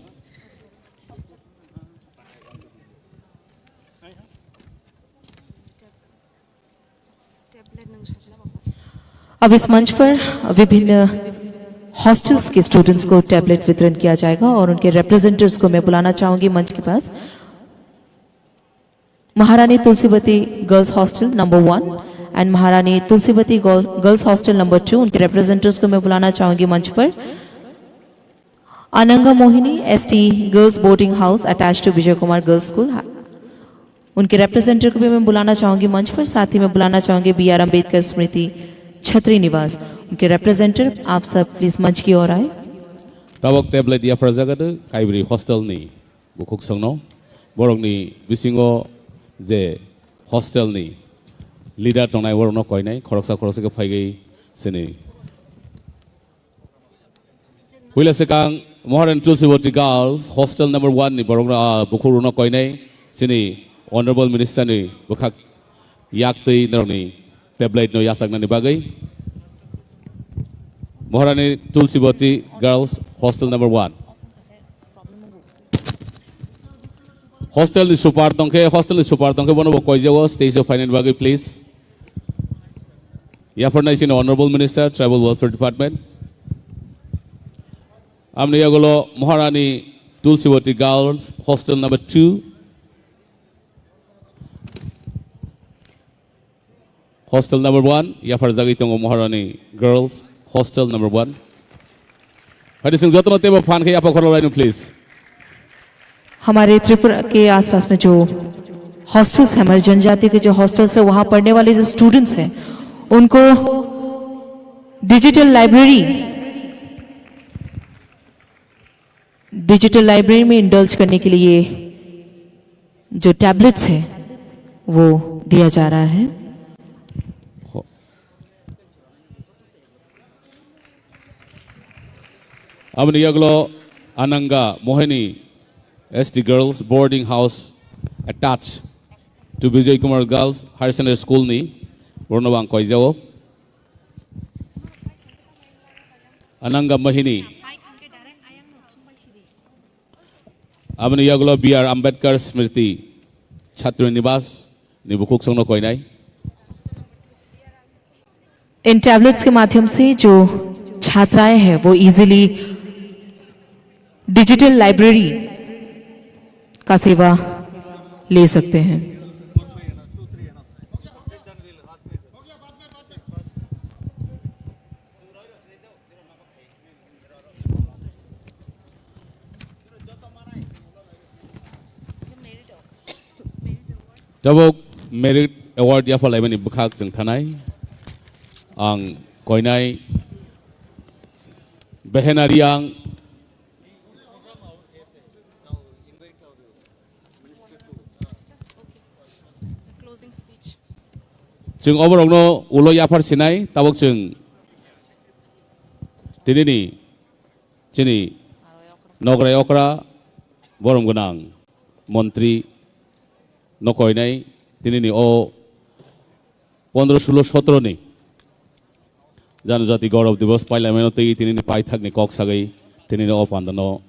अब इस मंच पर विभिन्न हॉस्टल्स के स्टूडेंट्स को टैबलेट वितरण किया जाएगा और उनके रिप्रेजेंटेटिव्स को मैं बुलाना चाहूंगी मंच के पास। Maharani Tulsiwati girls hostel number one and Maharani Tulsiwati girls hostel number two, उनके रिप्रेजेंटेटिव्स को मैं बुलाना चाहूंगी मंच पर। Ananga Mohini ST girls boarding house attach to Vijay Kumar girls school, उनके रिप्रेजेंटेटिव को भी मैं बुलाना चाहूंगी मंच पर। साथ ही मैं बुलाना चाहूंगी बी आर अम्बेडकर स्मृति छत्री निवास, उनके रिप्रेजेंटेटिव, आप सब प्लीज मंच की ओर आए। Tabuk tablet yapharjak kaibri hostel ni bukhuk songno, borokni bisingo je hostel ni leader tongnai borokno koinai khoroksa khoroksa khe phaigwi sini. Puila swkang Moharan Tulsiboti Girls Hostel number one ni borok, ah, bukhuk rokno koinai chini Honorable Minister ni bwkhak yak twi norokni tablet no yachaknani bagwi. Moharani Tulsiboti Girls Hostel number one. Hostel ni super tongkhe, hostel ni super tongkhe bono bo koijago stage o phainani bagwi please. Yapharnai chini Honorable Minister, Tribal Welfare Department. Amni yagulo Maharani Tulsiwati Girls Hostel number two. Hostel number one, yaphar jagwi tongo Maharani Girls Hostel number one. Hadi sing jotono tebo phan khe yapha khorok laino please. हमारे त्रिपुरा के आसपास में जो हॉस्टल्स हैं, हमारे जनजाति के जो हॉस्टल्स हैं, वहाँ पढ़ने वाले जो स्टूडेंट्स हैं, उनको डिजिटल लाइब्रेरी, डिजिटल लाइब्रेरी में इंडल्ज करने के लिए जो टैबलेट्स है, वो दिया जा रहा है। Aboni yagulo Ananga Mohini S T Girls Boarding House attached to Vijay Kumar Girls Higher Secondary School ni borno bang koijao. Ananga Mohini. Aboni yagulo B R Ambedkar Smriti Chhatri Nibas ni bukhuk songno koinai. इन टैबलेट्स के माध्यम से जो छात्राएं हैं वो easily digital library का सेवा ले सकते हैं। Tabuk Merit Award yapha laimani bwkhak chwng thanai. Ang koinai Behena Riang. Chwng oborokno ulo yaphar sinai, tabuk chwng tinini chini nograi okra borom gwnang montri no koinai tinini o pondro sulo sotro ni Janajati Gaurav Divas pailaimano tei tinini paithakni kok sagwi tinini o pandano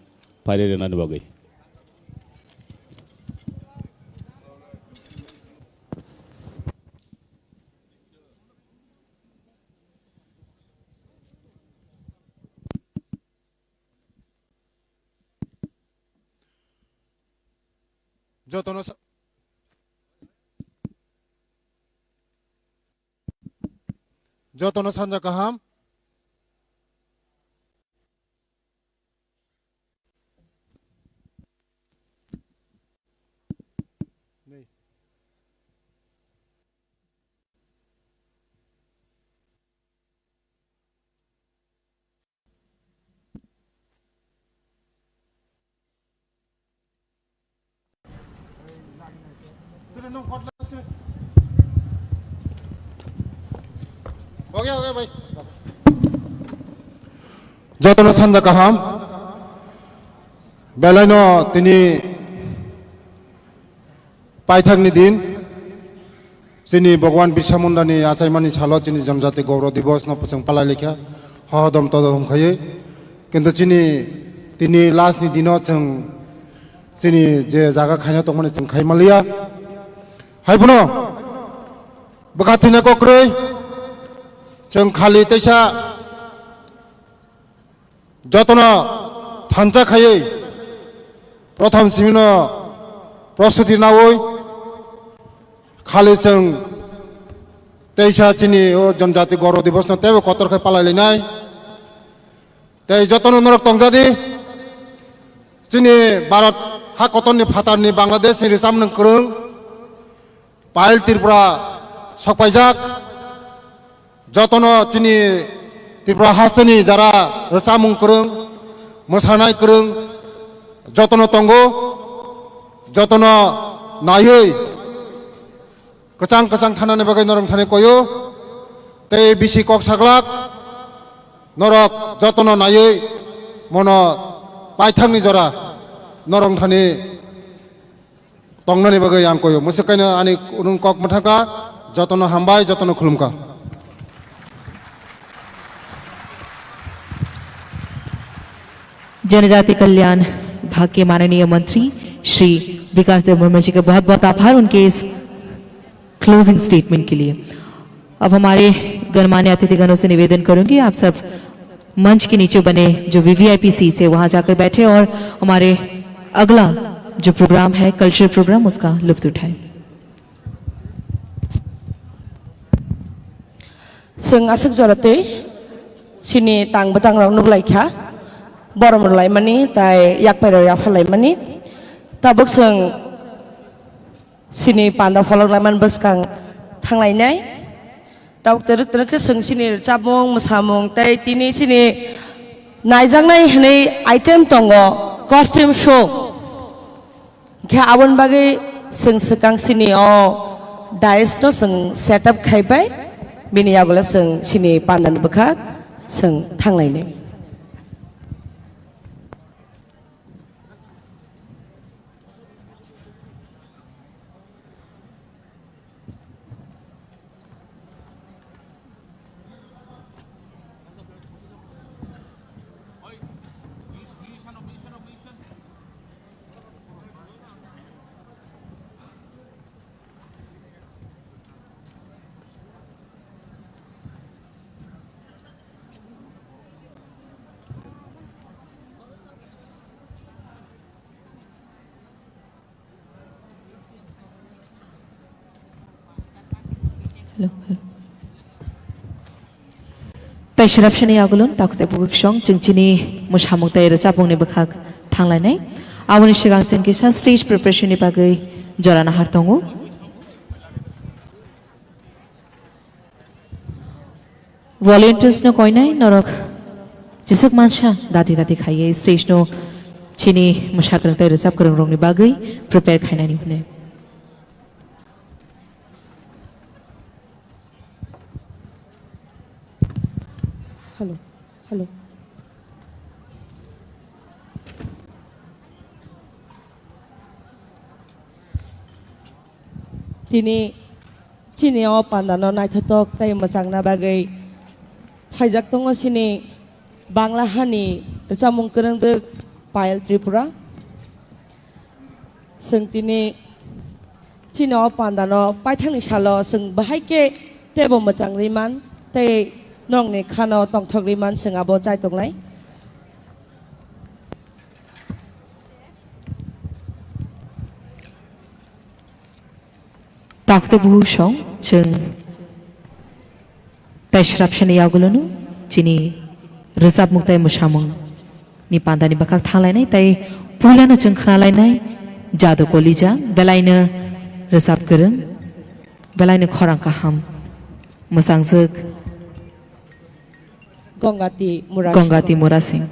pairi rwnani bagwi. Jotono sa-, jotono sanja kaham. Jotono sanja kaham. Belaino tini paithakni din, chini Bhagwan Birsa Mundani achaimani salo chini Janajati Gaurav Divas no chwng palai laikha, hohodom todom hum khaiwi. Kintu chini tini last ni dino chwng chini je jaga khaina tongmani chwng khai manliya. Haiphano bwkha thwina kokrwi chwng khali teisa jotono thansa khaiwi prothom simino prostuti nawi khali chwng teisa chini o Janajati Gaurav Divas no teibo kotor khe palai lainai. Tei jotono norok tongjadi, chini Bharat ha kotorni phatarni Bangladeshni rwchapmung kwrwng Payal Tripura sokpaijak, jotono chini Tripura hasteni jara rwchapmung kwrwng, mwsanai kwrwng jotono tongo, jotono naiwi kwchang kwchang thanani bagwi norok thani koyo. Tei bisi kok saglak norok jotono naiwi mono paithakni jora norok thani tongnani bagwi ang koyo. Mwswk kaino ani unung kok mwthangkha, jotono hambai, jotono khulumkha. जनजाति कल्याण विभाग के माननीय मंत्री श्री विकास देव वर्मा जी का बहुत बहुत आभार उनके इस क्लोजिंग स्टेटमेंट के लिए। अब हमारे गणमान्य अतिथिगणों से निवेदन करूंगी, आप सब मंच के नीचे बने जो वीवीआईपी सीट्स है, वहां जाकर बैठे और हमारे अगला जो प्रोग्राम है, कल्चरल प्रोग्राम, उसका लुत्फ उठाएं। Chwng aswk jora twi chini tang bwtang rok nuk lai kha, borom rw lai mani, tai yak pai rok yapha lai mani. Tabuk chwng chini panda pholok lai mani bwskang thang lai nai. Tabuk twrwk twrwk khe chwng chini rwchapmung, mwsamung, tei tini chini naijaknai hwnwi item tongo, costume show. Khe aboni bagwi chwng swkang chini o dais no chwng set up khai bai, bini yagulo chwng chini panda ni bwkhak chwng thang lai nai. Hello, hello. Tai srapsani agulun, takhuk tei bukhuk song, chwng chini mwsamung tei rwchapmungni bwkhak thanglainai. Aboni swkang chwng kisa stage preparation ni bagwi jora nahar tongo. Volunteers no koinai norok jeswk mansa dati dati khaiwi stage no chini mwsakwrwng tei rwchapkwrwng rokni bagwi prepare khainani hwnwi. Hello, hello. Tini chini o panda no naithotok tei mwchangna bagwi phaijak tongo chini Bangla hani rwchapmung kwrwngjwk Payal Tripura. Chwng tini chini o panda no paithakni salo chwng bahai khe teibo mwchang rwi man tei norokni khano tongthok rwi man, chwng abo chai tongnai. Takhuk tei bukhuk song chwng tai srapsani yagulunu chini rwchapmung tei mwsamung ni panda ni bwkhak thanglainai tei puilano chwng khnalainai Jadu Kolija, belaino rwchap kwrwng, belaino khorang kaham mwchangjwk Gongati Murasing. Gongati Murasing.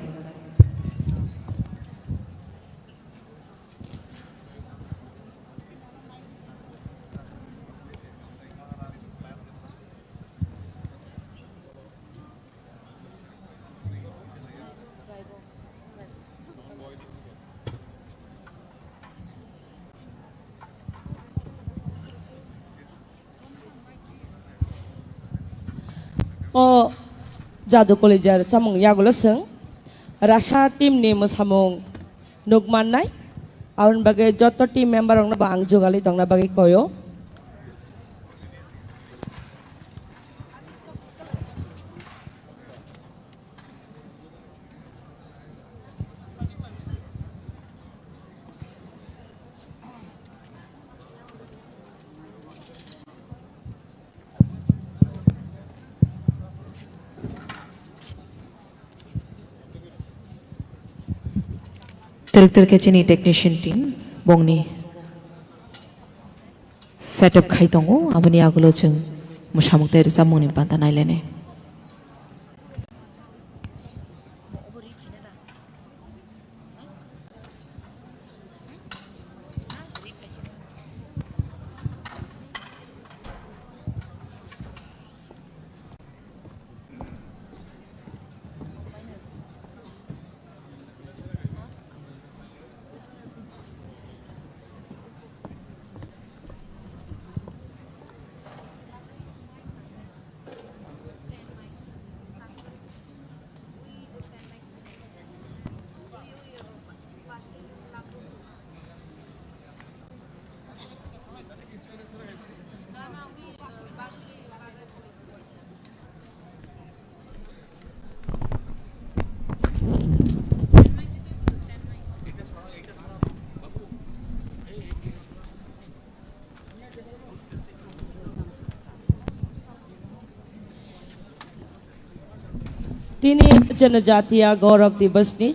O Jadu Kolija rwchapmung yagulo chwng Rasa team ni mwsamung nuk mannai. Aboni bagwi joto team member rokno bo ang jugali tongna bagwi koyo. Twrwk twrwk khe chini technician team bongni setup khai tongo, aboni agulo chwng mwsamung tei rwchapmungni banta nailainai. Tini Janajatiya Gaurav Divas ni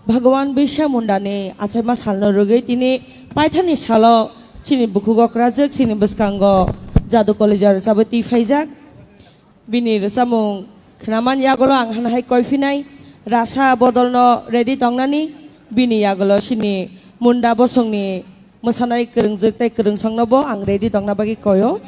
Bhagwan Birsa Munda ni achaima salno rwgwi tini paithani salo chini bukhuk okrajwk chini bwskango Jadu Kolija rwchabwi twi phaijak. Bini rwchapmung khnaman yagulo ang hana hai koi phinai rasa bodolno ready tongnani, bini yagulo chini Munda bosongni mwsanai kwrwngjwk tei kwrwngsongnobo ang ready tongna bagwi koio.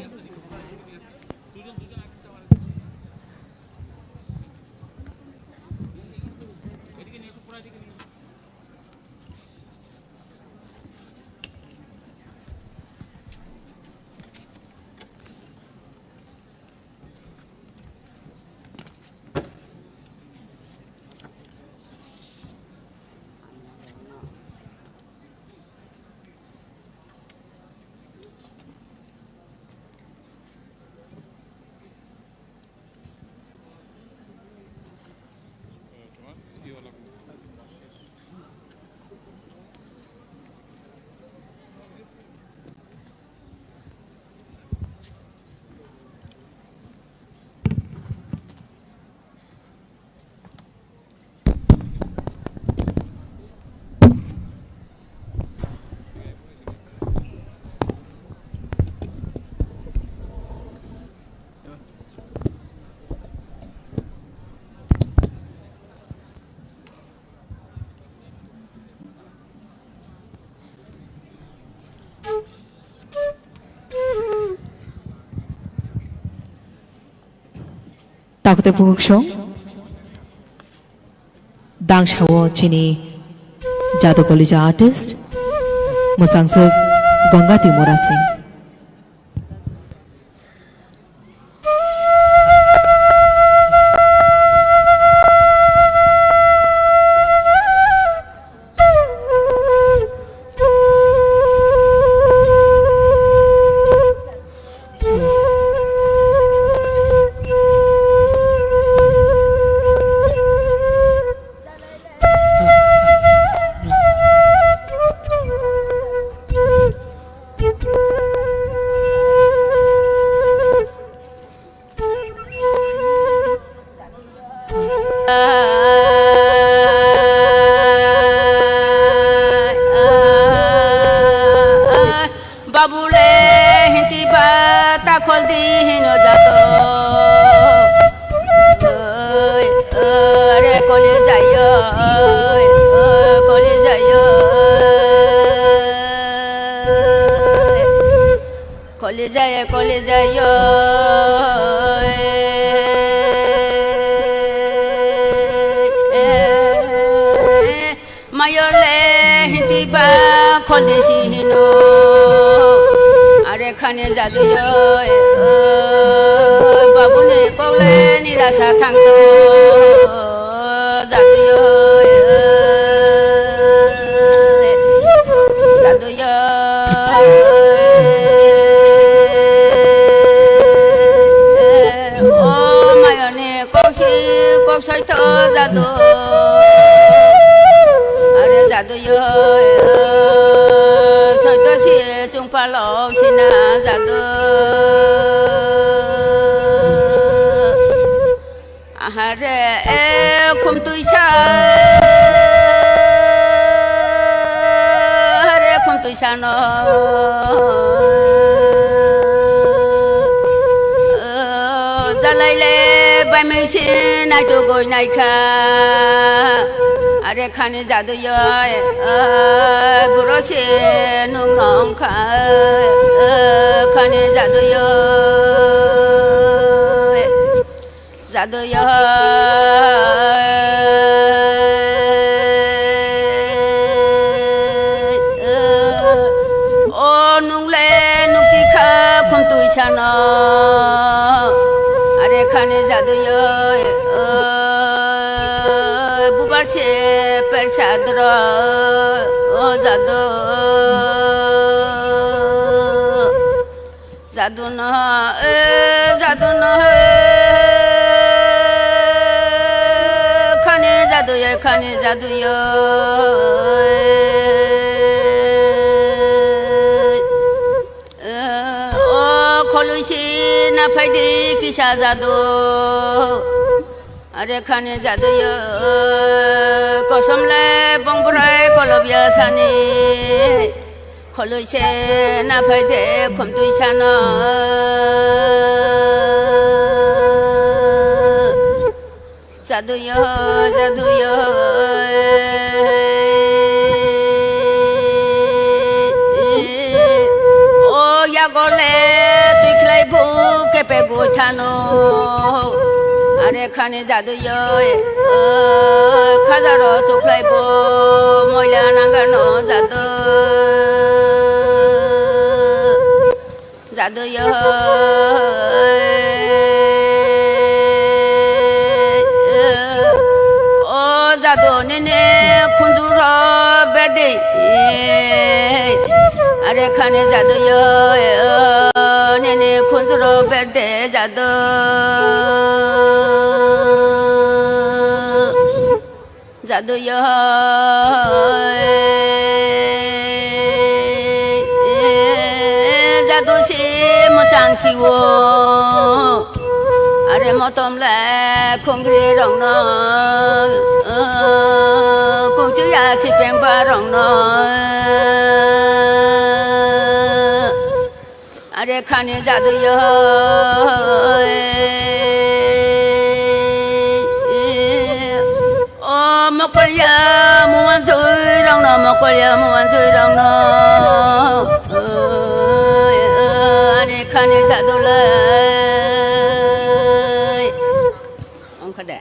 Takhuk tei bukhuk song. Dangsa o chini Jadu Kolija artist, mwsangchwk Gongati Murasing. Babu le hinti ba ta khol di hino jato. Oi, oi, re koli jayo, oi, oi, koli jayo, oi. Koli jayo, koli jayo, oi. Mayo le hinti ba khol de si hino. Are khani jadu yo, eh, babu ni kok le ni rasa thang to. Jadu yo, eh, jadu yo, eh, o mayo ni kok si kok sai to jadu. Are jadu yo, soito si chungpalok sina jadu. Ahare e khum tuisa, ahare khum tuisa no. Jalai le bai mengsi nai tu goi nai kha. Are khani jadu yo, buro se nung nong kha, khani jadu yo, jadu yo. O nung le nung ti kha khum tuisa no. Are khani jadu yo, bubar se persa dro, o jadu. Jadu no, eh, jadu no, eh, khani jadu ye, khani jadu yo, eh, eh, o kholui si na phaidi kisa jadu. Are khani jaduyo, kosom le bongborai kolobya sani, kholoi se na phai de khumtui sano. Jaduyo, jaduyo, o yagole twi khlai bu kepe gwi thano. Are khani jaduyo, o khajaro sukhlai bo moila nangano jadu. Jaduyo, o jadu nini khunjuro berde. Are khani jaduyo, nini khunjuro berde jadu. Jaduyo, jadu si mwchang siwo. Are motom le khongri rokno, kongchiya si pengba rokno. Are khani jaduyo, o mokolya muan jui rokno, mokolya muan jui rokno. Are khani jadulai. Ongkha de.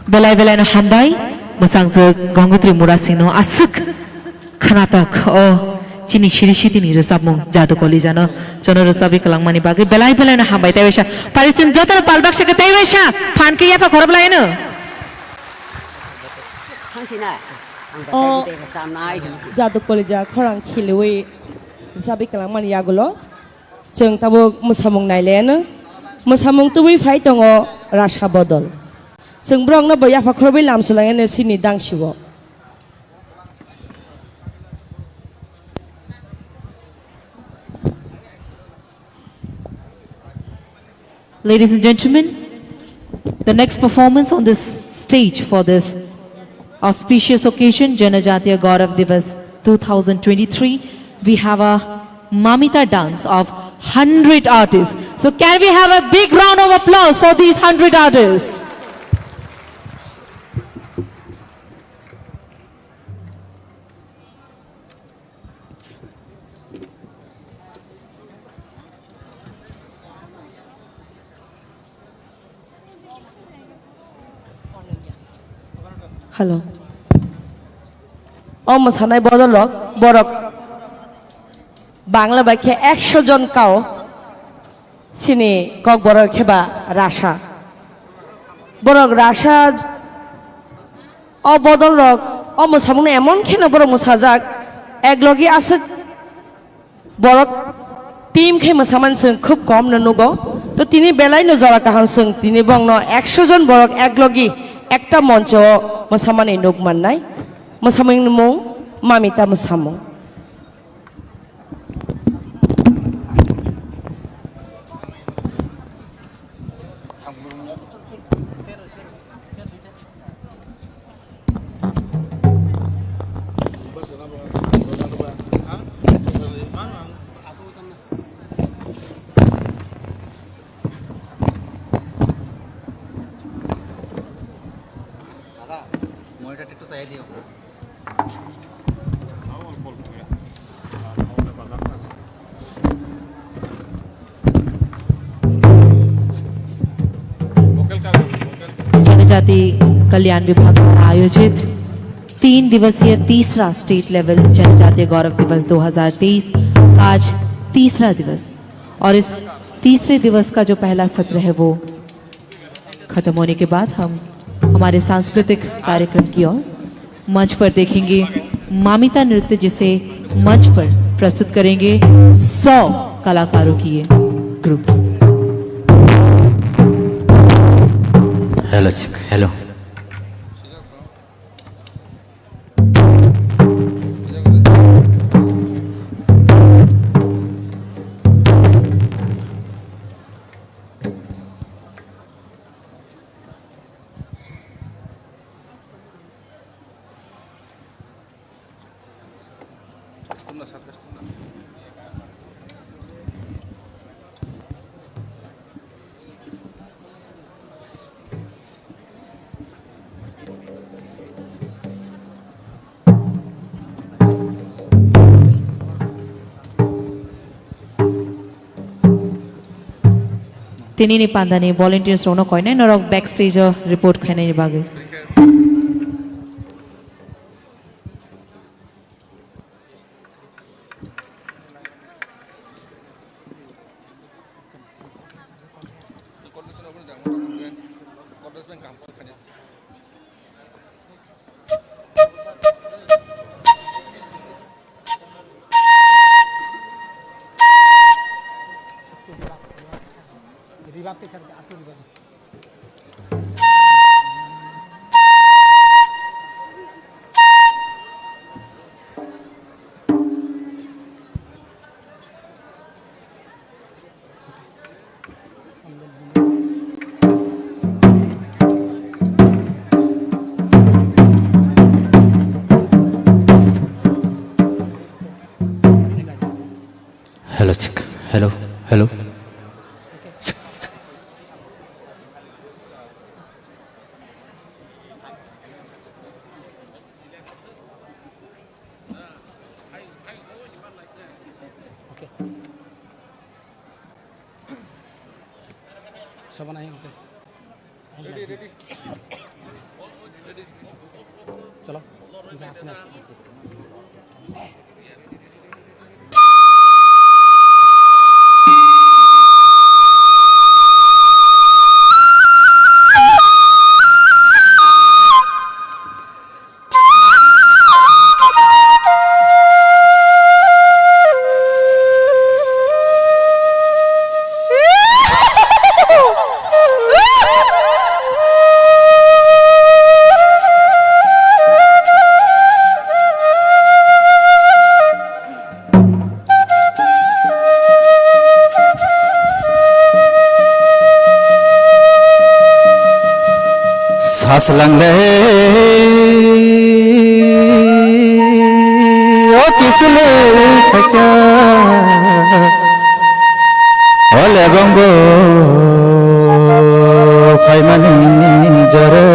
Belai belai no hambai, mwchang jwk Gongotri Murasing no aswk khwnatok o chini siri sitini rwchapmung Jadu Kolija no jono rwchapwi kwlangmani bagwi belai belai no hambai tei waisa parisin joto no palbak sakhe tei waisa phan khe yapha khoroplai no. Thangsinai, ang O batai batai rwchapnai hwnwi. Jadu Kolija khorang khiliwi rwchapwi kwlangmani yagulo. Chwng tabuk mwsamung nailaiano, mwsamung tubui phai tongo rasa bodol. Chwng borokno bo yapha khorobwi lam swlaiano chini dangsio. Ladies and gentlemen, the next performance on this stage for this auspicious occasion, Janajatiya Gaurav Divas two thousand twenty-three, we have a Mamita dance of hundred artists. So can we have a big round of applause for these hundred artists? Hello. O mwsanai bodol rok, borok Bangla bai khe ekso jon kao. Chini Kokborok khe ba rasa. Borok rasa o bodol rok o mwsamung no emon kheno borok mwsajak, ek logi aswk borok team khe mwsamani chwng khub kom no nugo. To tini belai no jora kaham chwng tini bongno ekso jon borok ek logi ekta moncho o mwsamani nuk mannai. Mwsamung ni mung Mamita mwsamung. দাদা, মনিটরটা একটু চাইয়ে দিও। जनजाति कल्याण विभाग द्वारा आयोजित तीन दिवसीय तीसरा स्टेट लेवल जनजातीय गौरव दिवस दो हज़ार तेईस का आज तीसरा दिवस, और इस तीसरे दिवस का जो पहला सत्र है, वो खत्म होने के बाद हम हमारे सांस्कृतिक कार्यक्रम की ओर मंच पर देखेंगे मामिता नृत्य, जिसे मंच पर प्रस्तुत करेंगे सौ कलाकारों की ये group. Hello, hello. Tinini pandani volunteers rokno koinai norok backstage o report khainani bagwi. Hello, chik. Hello, hello. Chik, chik. Okay. Sabana hai, okay. Chalo. Saslang le, o kiphilwi phaikha, o lebang bo phaimani jora.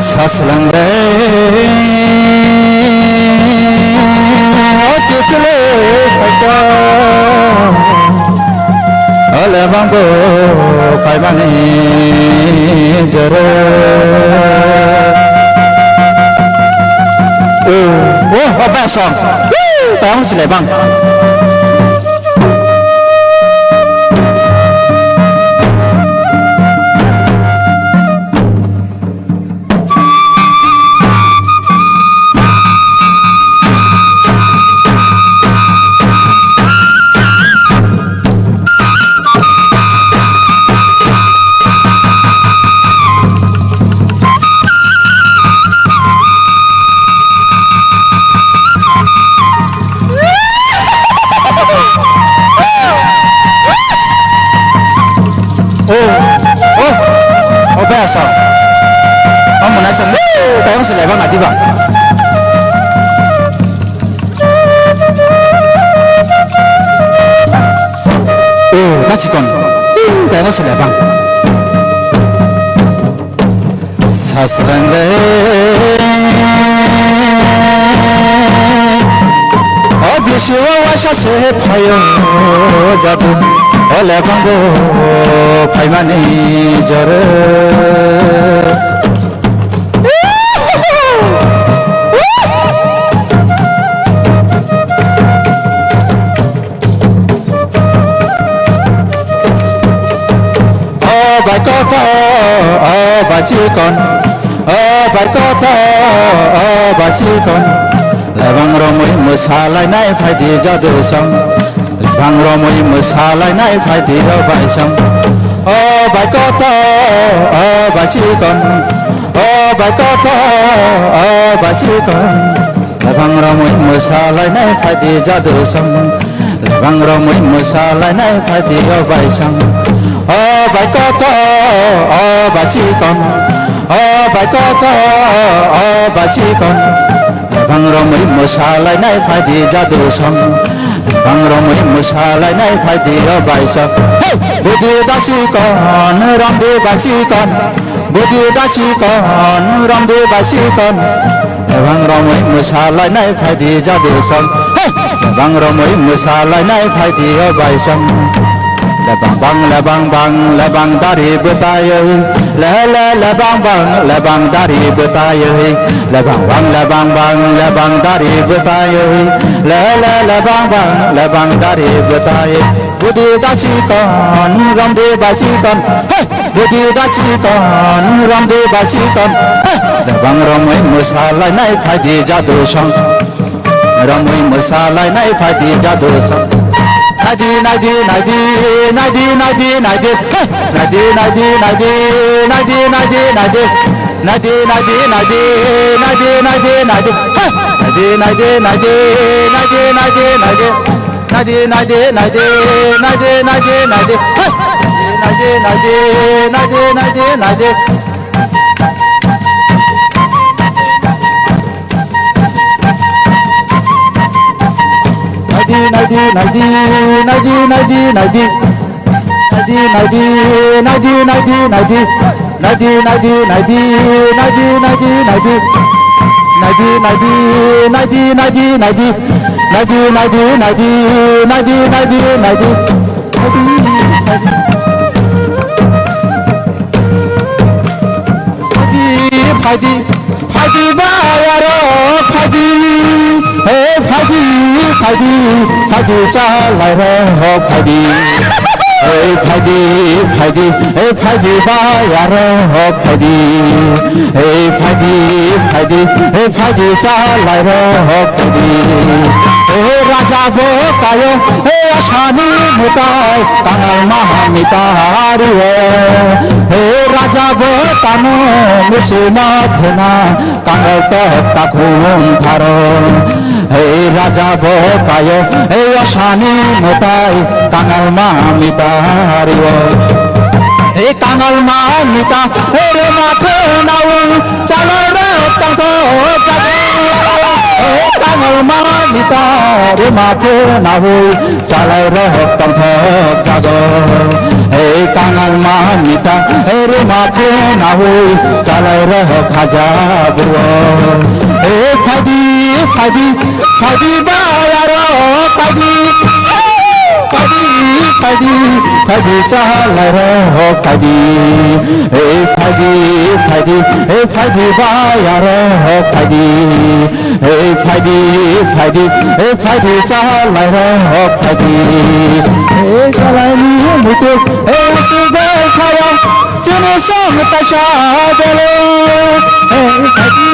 Saslang le, o kiphilwi phaikha, o lebang bo phaimani jora. O, o, o, basong. Woo, tong sile bang. O, o, o, bai asong. O, mwnai song. Woo! Tayong se lebang nadi bang. O, na chikon. Woo! Tayong se lebang. Sasrang le, o bisi o waisa se phaio jadu, o lebang bo phaimani jora. O bai kotor, o bai chikon, o bai kotor, o bai chikon. Lebang romwi mwsalainai phaidi jadu song. Lebang romwi mwsalainai phaidi o bai song. O bai kotor, o bai chikon, o bai kotor, o bai chikon. Lebang romwi mwsalainai phaidi jadu song. Lebang romwi mwsa lainai phaidi o baisong. O bai koto, o bai chikon. O bai koto, o bai chikon. Lebang romwi mwsa lainai phaidi jadu song. Lebang romwi mwsa lainai phaidi o baisong. Hey! Budi da chikon, romdi ba chikon. Budi da chikon, romdi ba chikon. Lebang romwi mwsa lainai phaidi jadu song. Hey! Lebang romwi mwsa lainai phaidi o baisong. Lebang bang, lebang bang, lebang dari bwtaiwi. Le le lebang bang, lebang dari bwtaiwi. Lebang bang, lebang bang, lebang dari bwtaiwi. Le le lebang bang, lebang dari bwtaiwi. Budi da chikon, romdi ba chikon. Hey! Budi da chikon, romdi ba chikon. Hey! Lebang romwi mwsa lainai phaidi jadu song. Romwi mwsa lainai phaidi jadu song. Naidi, naidi, naidi, naidi, naidi, naidi. Hey! Naidi, naidi, naidi, naidi, naidi, naidi. Naidi, naidi, naidi, naidi, naidi, naidi. Hey! Naidi, naidi, naidi, naidi, naidi, naidi. Naidi, naidi, naidi, naidi, naidi, naidi. Hey! Naidi, naidi, naidi, naidi, naidi, naidi. Naidi, naidi, naidi, naidi, naidi, naidi. Naidi, naidi, naidi, naidi, naidi. Naidi, naidi, naidi, naidi, naidi, naidi. Naidi, naidi, naidi, naidi, naidi. Naidi, naidi, naidi, naidi, naidi, naidi. Naidi, naidi. Phaidi, phaidi, phaidi ba aro phaidi, he phaidi, phaidi, phaidi chalai rok phaidi. He phaidi, phaidi, he phaidi ba aro phaidi, he phaidi, phaidi, he phaidi chalai rok phaidi. He raja bo kayo, he asani mutai, kangal maha mita hario. He raja bo tamo misima thena, kangal tok takhum tharo. He raja bo kayo, he asani mutai, kangal ma mita hario. He kangal ma mita, he rema khnawi, chalai rok tangtho jago. He kangal ma mita, rema khnawi, chalai rok tongthok jago. Hei kangal ma mita, hei ruma khe nahui, chalai rok haja buro. Hei phaidi, phaidi, phaidi ba aro phaidi. Phaidi, phaidi, phaidi chalai rok phaidi. Hei phaidi, phaidi, hei phaidi ba aro phaidi. Hei phaidi, phaidi, hei phaidi, chalai rok phaidi. Hei chalai ni muitu, hei subai khaya, chini song taisa belo. Hei phaidi,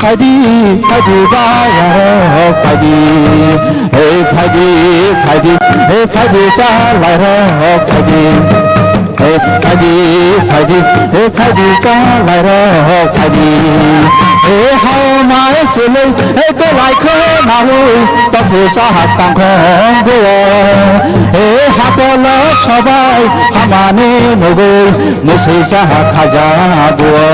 phaidi, phaidi, baya rok phaidi. Hei phaidi, phaidi, hei phaidi, chalai rok phaidi. Hei phaidi, phaidi, hei phaidi, chalai rok phaidi. Hei hao mai chilai, hei kolai khe nahui, tothu sahak tangkhong buo. Hei hapolok sobai, hamani nugui, musui sahak khaja buo.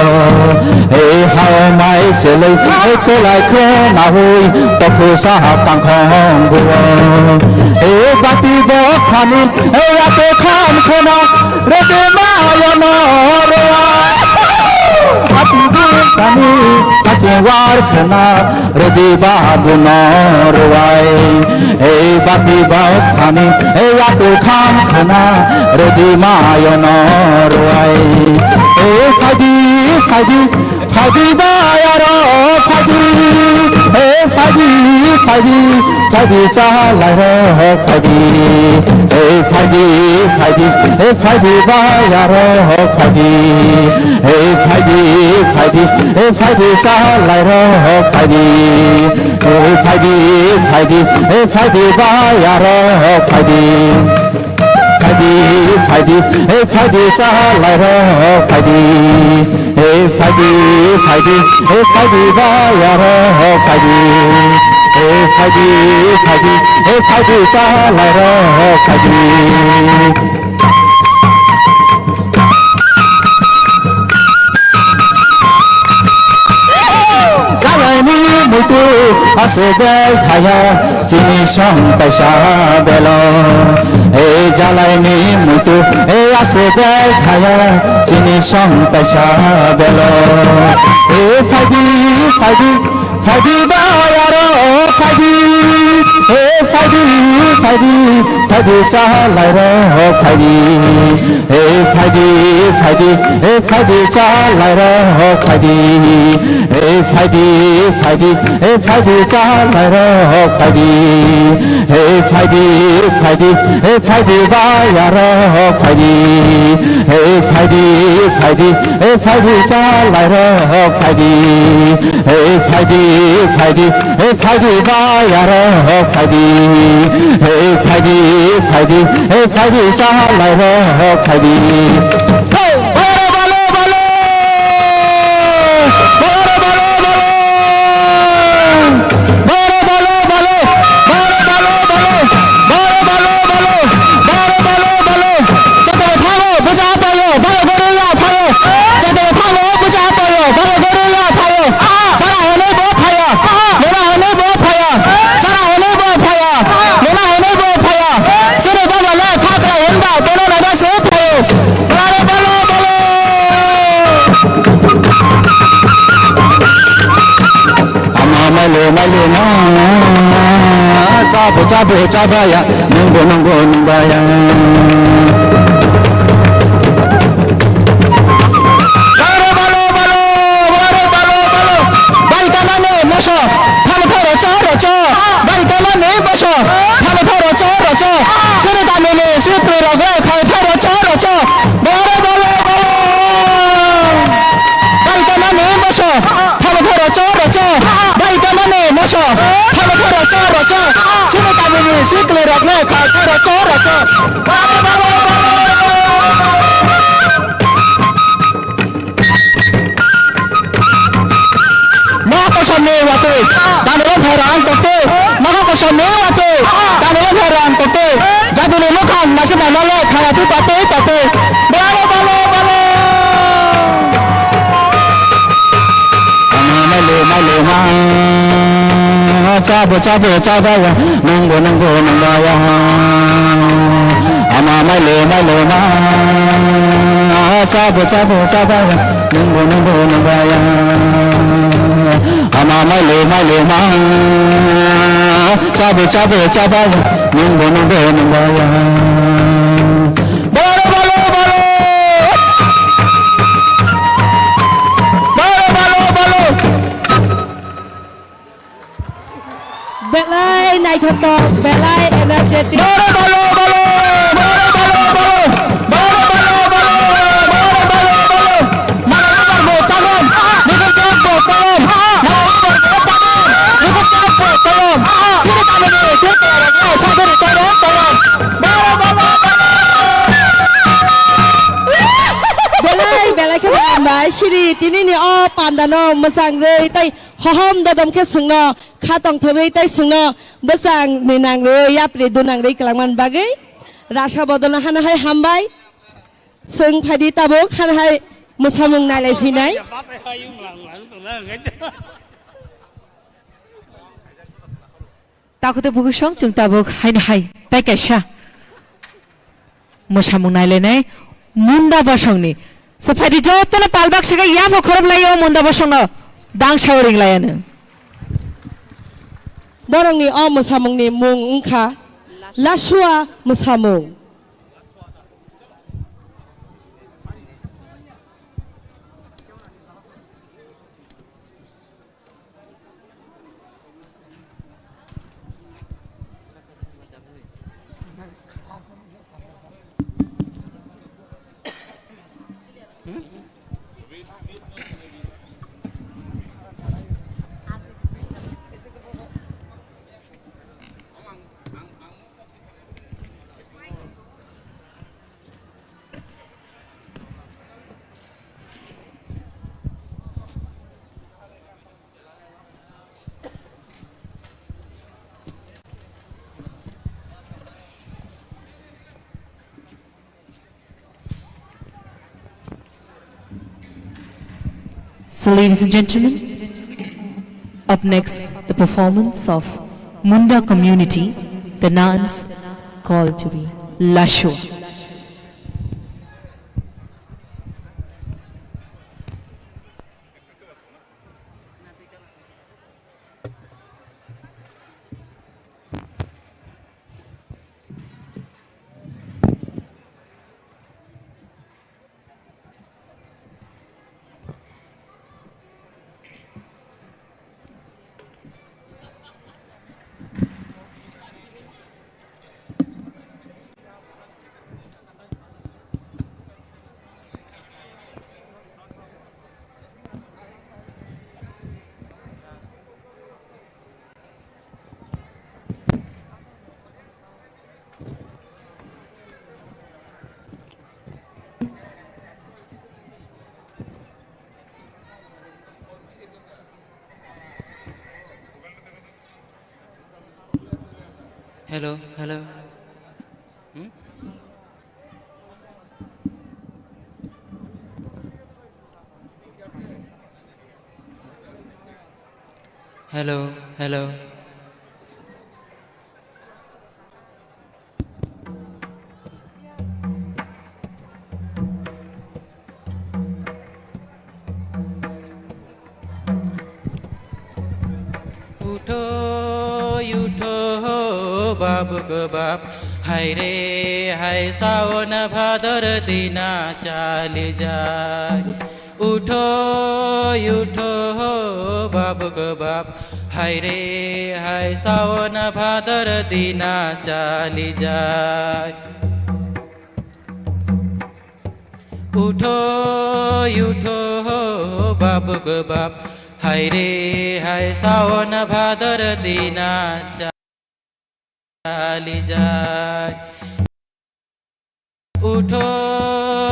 Hei hao mai chilai, hei kolai khe nahui, tothu sahak tangkhong buo. Hei bati bok thani, hei ate khan khena, Rede mayo no rowa. Ati bukani kache war khena, rede babu no rowai. Ei bati bok thani, ei atu kham khena, rede mayo no rowai. Ei phaidi, phaidi, Phaidi ba aro phaidi, he phaidi, phaidi, phaidi chalai rok phaidi, he phaidi, phaidi, he phaidi ba aro phaidi, he phaidi, phaidi, he phaidi chalai rok phaidi, he phaidi, phaidi, he phaidi ba aro phaidi. Phaidi, phaidi, he phaidi chalai rok phaidi. He phaidi, phaidi, he phaidi ba aro phaidi. Phaidi, phaidi, e phaidi, chalai rok phaidi. Jalaini muitu aswk bai thaya, chini song kaisa belo. E jalaini muitu, e aswk bai thaya, chini song kaisa belo. E phaidi, phaidi, phaidi bai aro phaidi. E phaidi, phaidi, phaidi chalai rok phaidi. Hey phaidi, phaidi, hey phaidi, chalai rok phaidi. Hey phaidi, phaidi, hey phaidi, chalai rok phaidi. Hey phaidi, phaidi, hey phaidi, bayarok phaidi. Hey phaidi, phaidi, hey phaidi, chalai rok phaidi. Hey phaidi, phaidi, hey phaidi, bayarok phaidi. Hey phaidi, phaidi, hey phaidi, chalai rok phaidi. Hey, balo, balo, balo. Balo, balo, balo. Balo, balo, balo. Balo, balo, balo. Balo, balo, balo. Balo, balo, balo. Jotoni thango, bwsa apayo, balo goro ya phayo. Jotoni thango, bwsa apayo, balo goro ya phayo. Chara hwnwi bo phaya. Mona hwnwi bo phaya. Chara hwnwi bo phaya. Mona hwnwi bo phaya. Chini baba le phakra hwnba, bono naina se phayo. Balo, balo, balo. Ama maile maile ma, chabo chabo chabaya, nungbo nungbo nungbaya. Balo, balo, balo, balo, balo, balo. Bai tamani moso, thamo tharo cho ro cho. Bai tamani moso, thamo tharo cho ro cho. Suri tamini sipri rogre khai tharo cho ro cho. Balo, balo, balo. Bai tamani moso, thamo tharo cho ro cho. Bai tamani moso, thamo tharo cho ro cho. Sini tamini sikli rokno khai tharo cho ro cho. Balo, balo, balo. Ma kosom ni watwi, tamiro thara ang tokte. Ma kosom ni watwi, tamiro thara ang tokte. Jaduni mukhang nasi mama le khana tu pate pate. Balo, balo, balo. Ama maile maile ma, chabo chabo chabaya, nungbo nungbo nungbaya. Ama maile maile ma, chabo chabo chabaya, nungbo nungbo nungbaya. Ama maile maile ma, chabo chabo chabaya, nungbo nungbo nungbaya. Balo, balo, balo. Balo, balo, balo. Belai naithotok, belai energetic. Balo, balo, balo. Balo, balo, balo. Balo, balo, balo. Balo, balo, balo. Mala ubar bo chagom, nukuk jak bo tolom. Mala ubar bo chagom, nukuk jak bo tolom. Sini kami ni, sini kami ni, sabari tolom, tolom. Balo, balo, balo. Belai, belai khe hambai, siri, tini ni o panda no mwchang rwi, tai hohom dodom khe swngno, kha tongthorwi, tai swngno bwchang ni nang rwi, yapri dunang rwi kwlangmani bagwi. Rasa bodolno hana hai hambai. Chwng phaidi tabuk hana hai mwsamung nailai phinai. Takhuk tei bukhuk song chwng tabuk haino hai tai kaisa mwsamung nailainai Munda bosongni. So phaidi jotono palbak saka yapha khoroplai o Munda bosongno dangsa ringlaiano. Borokni o mwsamungni mung wngkha Lasua mwsamung. Ladies and gentlemen, up next, the performance of Munda community, the dance called to be Lasho. Hello, hello. Hmm? Hello, hello. Utho, utho, ho babuk bap, hai re, hai sawan bhador dina chali jai. Utho, utho, ho babuk bap, hai re, hai sawan bhador dina chali jai. Utho, utho, ho babuk bap, hai re, hai sawan bhador dina chali jai. Utho,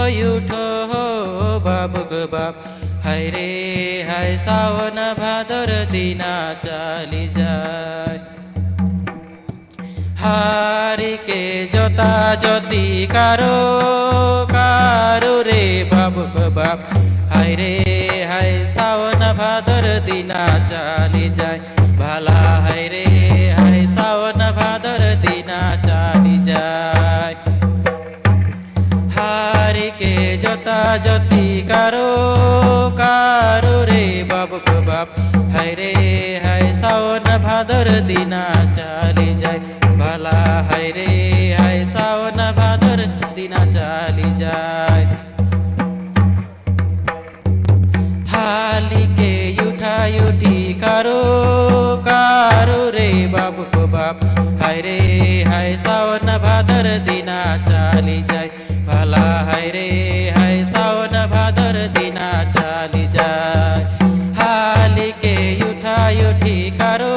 utho, ho babuk bap, hai re, hai sawan bhador dina chali jai. Hari ke jota joti karo, karo re babuk bap, hai re, hai sawan bhador dina chali jai. Bhala hai re, hai sawan bhador dina chali jai. Hari ke jota joti karo, karo re babuk bap, hai re, hai sawan bhador dina chali jai. Bhala hai re, hai sawan bhador dina chali jai. Hali ke utha uthi karo, karo re babuk bap, hai re, hai sawan bhador dina chali jai. Bhala hai re, hai sawan bhador dina chali jai. Hali ke utha uthi karo,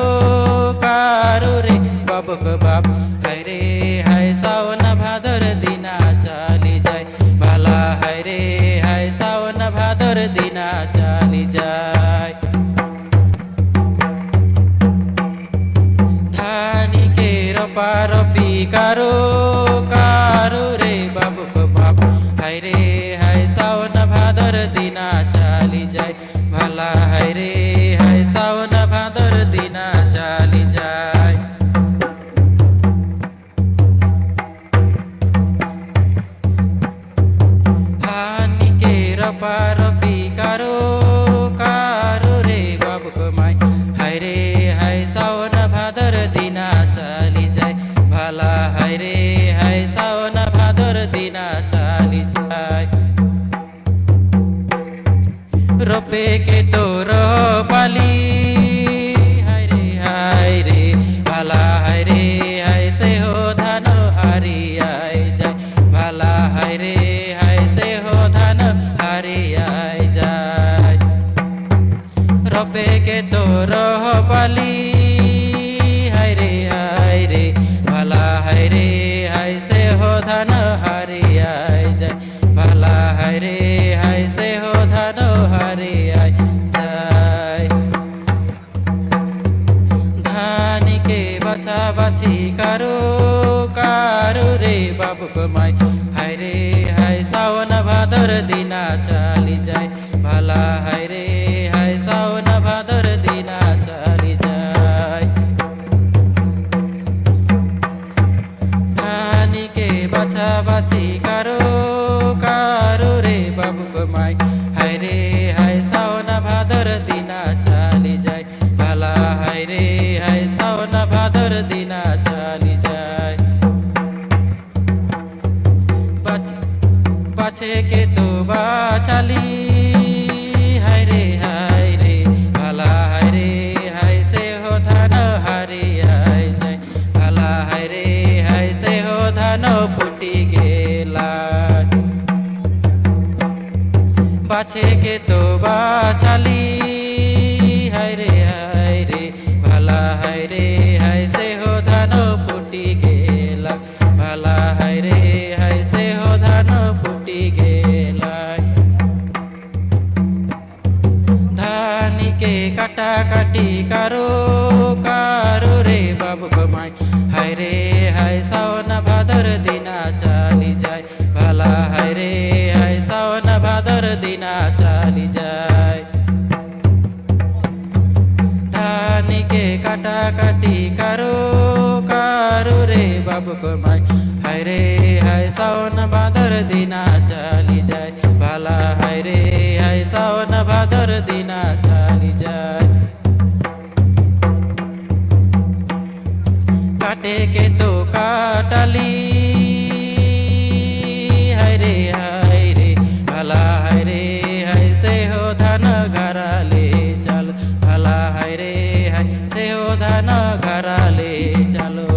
karo re babuk bap, hai re, hai sawan bhador dina chali jai. Bhala hai re, hai sawan bhador dina chali jai. Dhani ke ropa ropi karo, karo re babuk bap, hai re, hai sawan bhador dina chali jai. Bhala hai re, hai sawan bhador dina chali jai. Hani ke ropa ropi karo, karo re babuk mai. Hai re, hai sawan bhador dina chali jai. Bhala hai re, hai sawan bhador dina chali jai. Rope ke toro pali, hai re, hai re, bhala hai re, hai se ho dhano hari ai jai, bhala hai re, hai se ho dhano hari ai jai. Rope ke toro pali, hai re, hai re, bhala hai re, hai se ho dhano hari ai jai. Bhala hai re, hai se ho dhano hari ai jai. Dhani ke bacha bachi karo, karo re babuk mai. Hai re, hai sawan bhador dina chali jai. Bhala hai re, Sabachi karo karo re babu kwmai, hai re hai saona bhador dina chali jai, bhala hai re hai saona bhador dina chali jai. Bach-, bache ke to bachali, hai re hai re, bhala hai re hai se ho dhano hari hai jai. Bhala hai re hai se ho dhano phuti gela. Bache ke to bachali, hai re hai re, bhala hai re hai se ho dhano phuti gela. Bhala hai re hai se ho dhano phuti gela. Dhani ke kata kati karo karo re babu kwmai, hai re hai saona bhador dina chali jai, bhala hai re hai saona bhador dina chali jai. Dhani ke kata kati karo karo re babu kwmai, hai re hai saona bhador dina chali jai, bhala hai re hai saona bhador dina chali jai. Kate ke to katali, hai re hai re, bhala hai re hai se ho dhano ghara le chalo, bhala hai re hai se ho dhano ghara le chalo.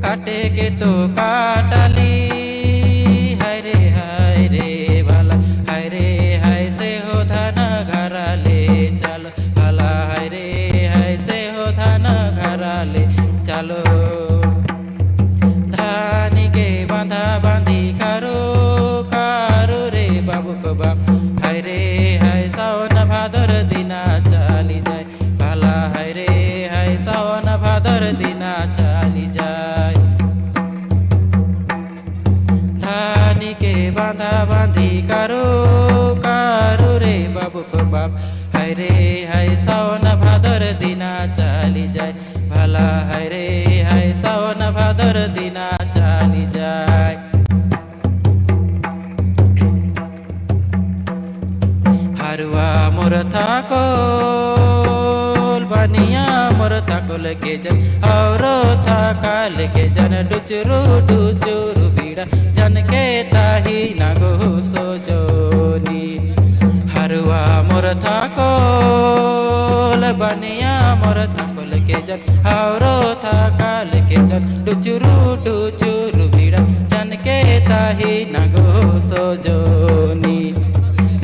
Kate ke to katali, hai re hai re bhala, hai re hai se ho dhano ghara le chalo, bhala hai re hai se ho dhano ghara le chalo. Dhani ke bandha bandhi karo karo re babu kwmai, hai re hai saona bhador dina chali jai. Bhala hai re hai saona bhador dina chali jai. Dhani ke bandha bandhi karo karo re babu kwmai, hai re hai saona bhador dina chali jai. Bhala hai re hai saona bhador dina chali jai. Harua mor thakol, baniya mor thakol ke jan, auro thakal ke jan, duchuru duchuru bida, jan ke tahi nago sojoni. Harua mor thakol, baniya mor thakol ke jan, auro thakal ke jan, duchuru duchuru bida, jan ke tahi nago sojoni.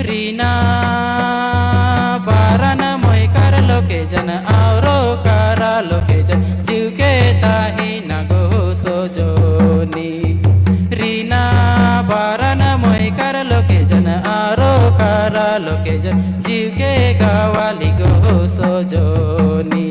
Rina baran moi kar lo ke jan, auro kara lo ke jan, jiu ke tahi nago sojoni. Rina baran moi kar lo ke jan, aro kara lo ke jan, jiu ke gawali go sojoni.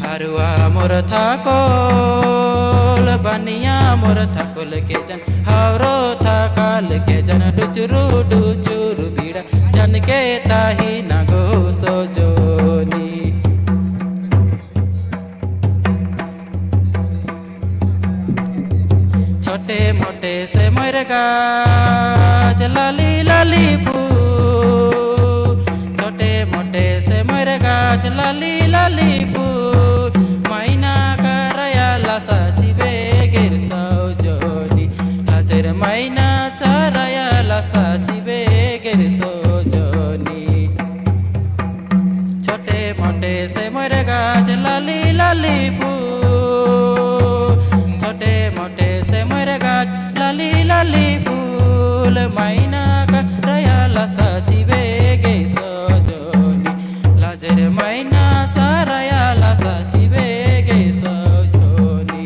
Harua mor thakol, baniya mor thakol ke jan, hauro thakal ke jan, duchuru duchuru bida, jan ke tahi nago sojoni. Chote mote se moir gach, lali lali phul. Chote mote se moir gach, lali lali phul. Maina karaya lasa chibe ger sojoni. Lajer maina saraya lasa chibe ger sojoni. Chote mote se moir gach, lali lali phul. Chote mote se moir gach, lali lali phul. Maina karaya lasa chibe ge sojoni. Lajer maina saraya lasa chibe ge sojoni.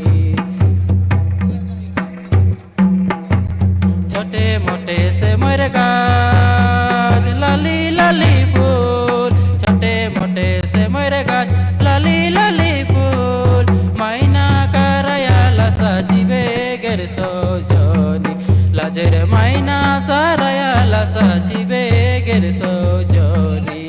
Chote mote se moir gach, lali lali phul. Chote mote se moir gach, lali lali phul. Maina karaya lasa chibe ger sojoni. Lajer maina saraya lasa chibe ger sojoni.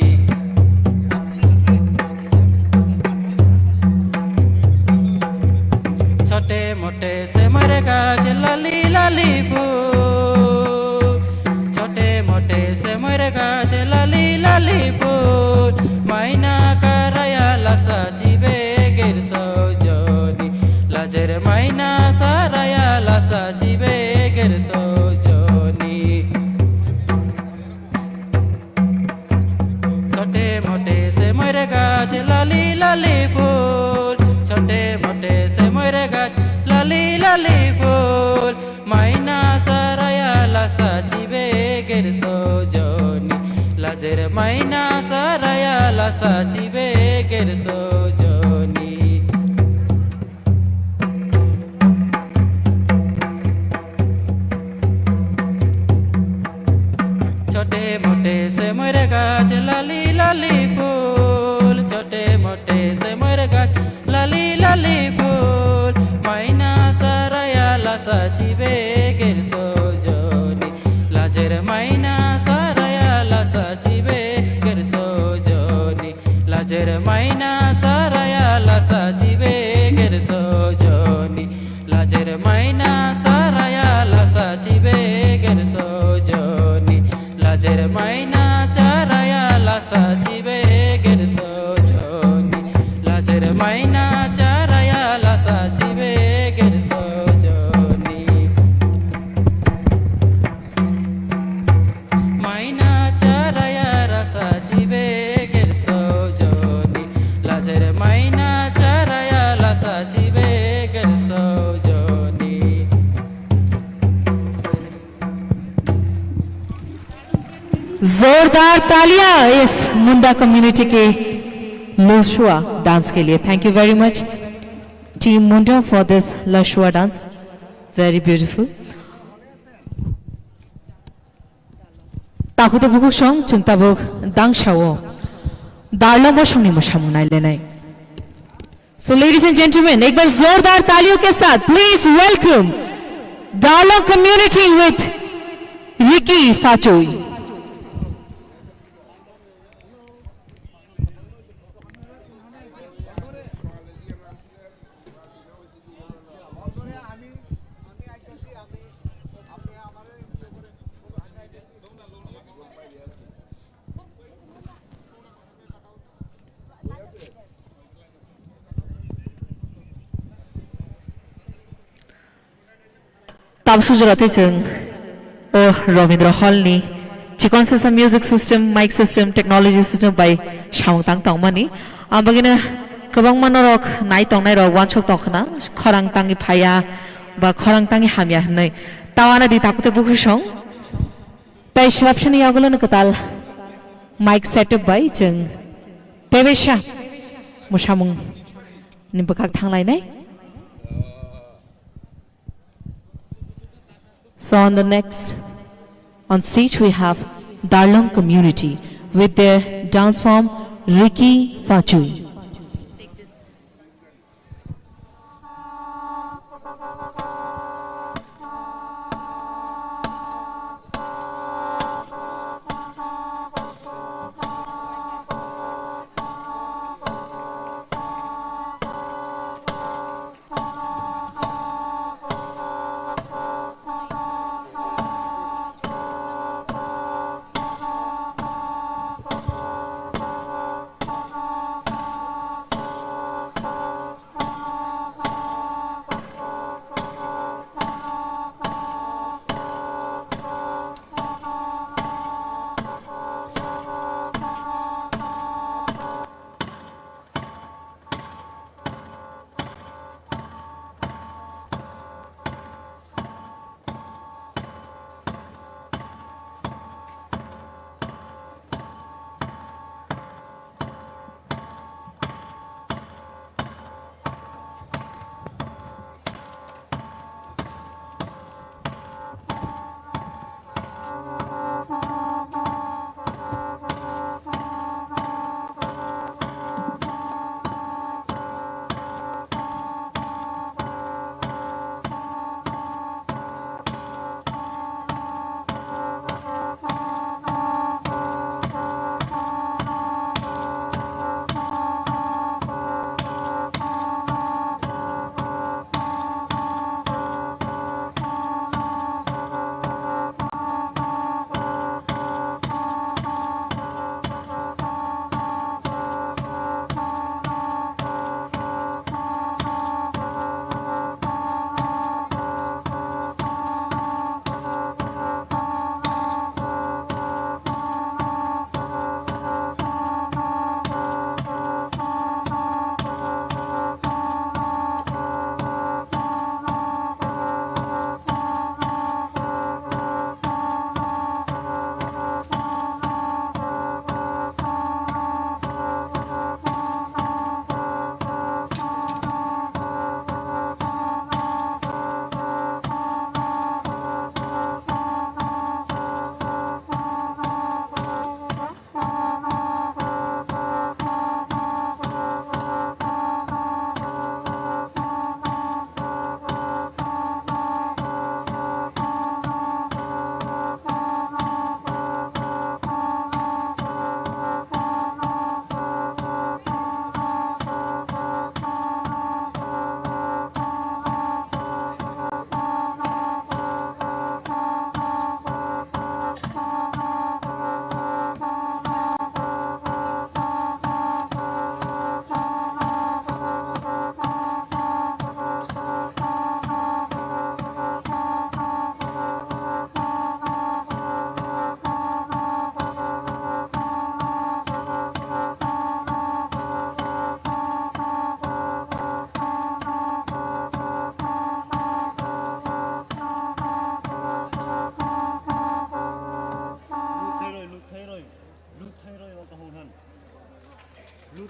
Lali lali phul, chote mote se moire gach, lali lali phul, maina saraya lasa chibe ger sojoni, lajer maina saraya lasa chibe ger sojoni. Chote mote se moire gach lali lali phul, chote mote se moire gach lali lali phul, maina saraya lasa chibe ger sojoni, lajer maina saraya lasa chibe ger sojoni. Lajer maina saraya lasa chibe ger sojoni. Lajer maina saraya lasa chibe ger sojoni. Lajer maina charaya lasa chibe ger sojoni. Lajer maina charaya lasa chibe ger sojoni. Maina charaya lasa chibe ger sojoni. Lajer maina charaya lasa chibe ger sojoni. जोरदार तालियां इस मुंडा कम्युनिटी के लशुआ डांस के लिए। Thank you very much, team Munda, for this लशुआ dance. Very beautiful. Takhuk tei bukhuk song chwng tabuk dangsao Darlong bosongni mwsamung nailainai. So ladies and gentlemen, ek bar zordar taliyon ke saath please welcome Darlong community with Ricky Fatui. Tabsuk jora tei chwng o Rabindra Hall ni chikon sesa music system, mic system, technology system bai samung tang tongmani. Ang bagwino kwbangma norok nai tongnai rok uansuk tongkhna, khorang tangwi phaiya ba khorang tangwi hamya hinwi. Tawana di takhuk tei bukhuk song. Tei swrapsani yagulo no kwtal mic setup bai chwng tebesa mwsamung ni bwkhak thanglainai. So on the next, on stage we have Darlong community with their dance form Ricky Fachui.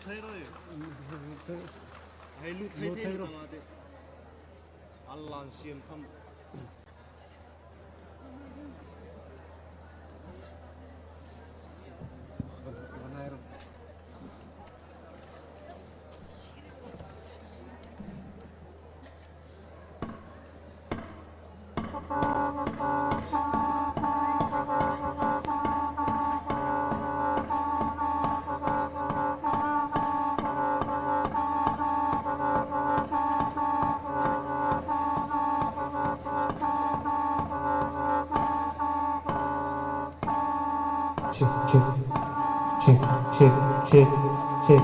Thairoi. Hai lu thai thai thairo. Tama de. Allah siam tham. Check, check, check, check, check, check.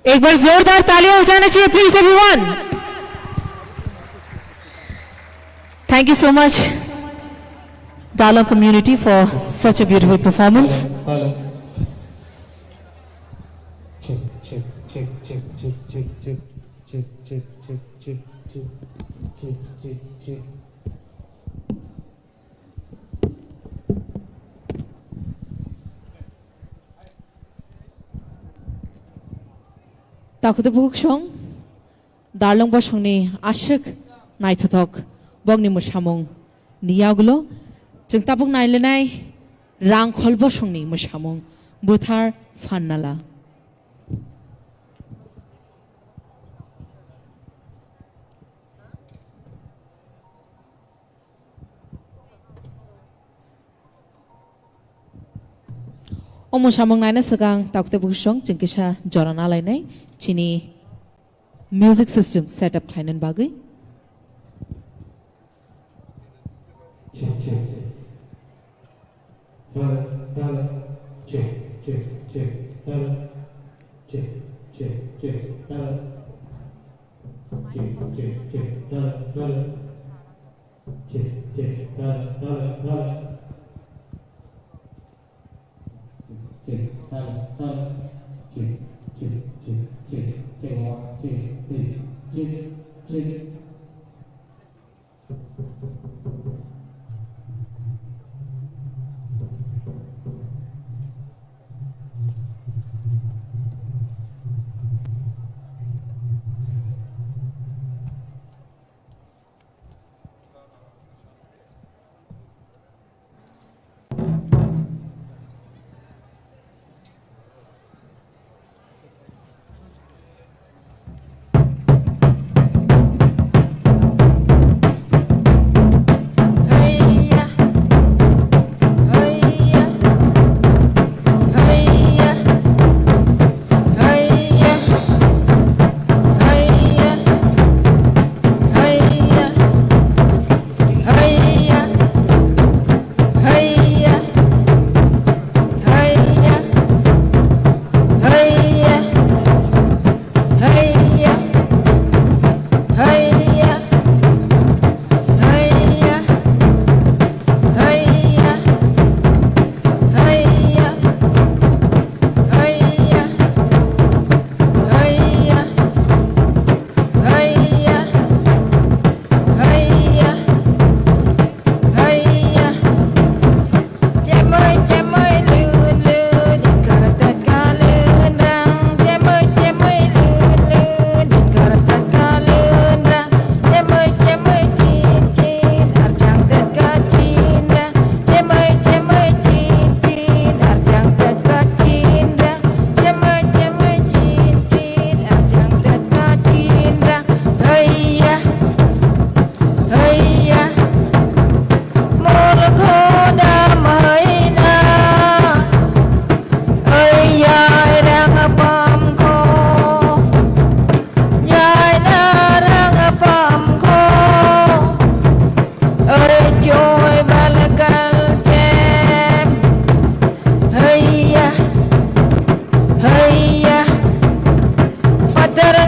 एक बार जोरदार तालियां हो जाना चाहिए, please everyone. Thank you so much, Dalong community, for such a beautiful performance. Hello. Check, check, check. Takhuk tei bukhuk song, Darlong bosongni aswk naithothok bokni mwsamung ni yagulo chwng tabuk nailainai Rangkhol bosongni mwsamung Bwthar Phan Nala. O mwsamung naina swkang takhuk tei bukhuk song chwng kisa jora nalainai chini music system setup khlainani bagwi.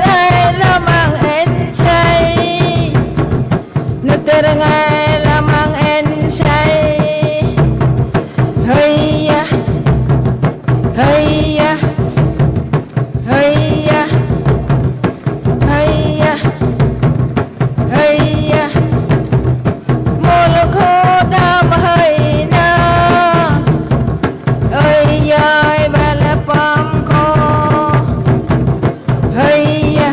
Ngai lamang ensai. Nuter ngai lamang ensai. Haiya. Haiya. Haiya. Haiya. Haiya. Molo khodam haina. Haiya. Bala pamkho. Haiya.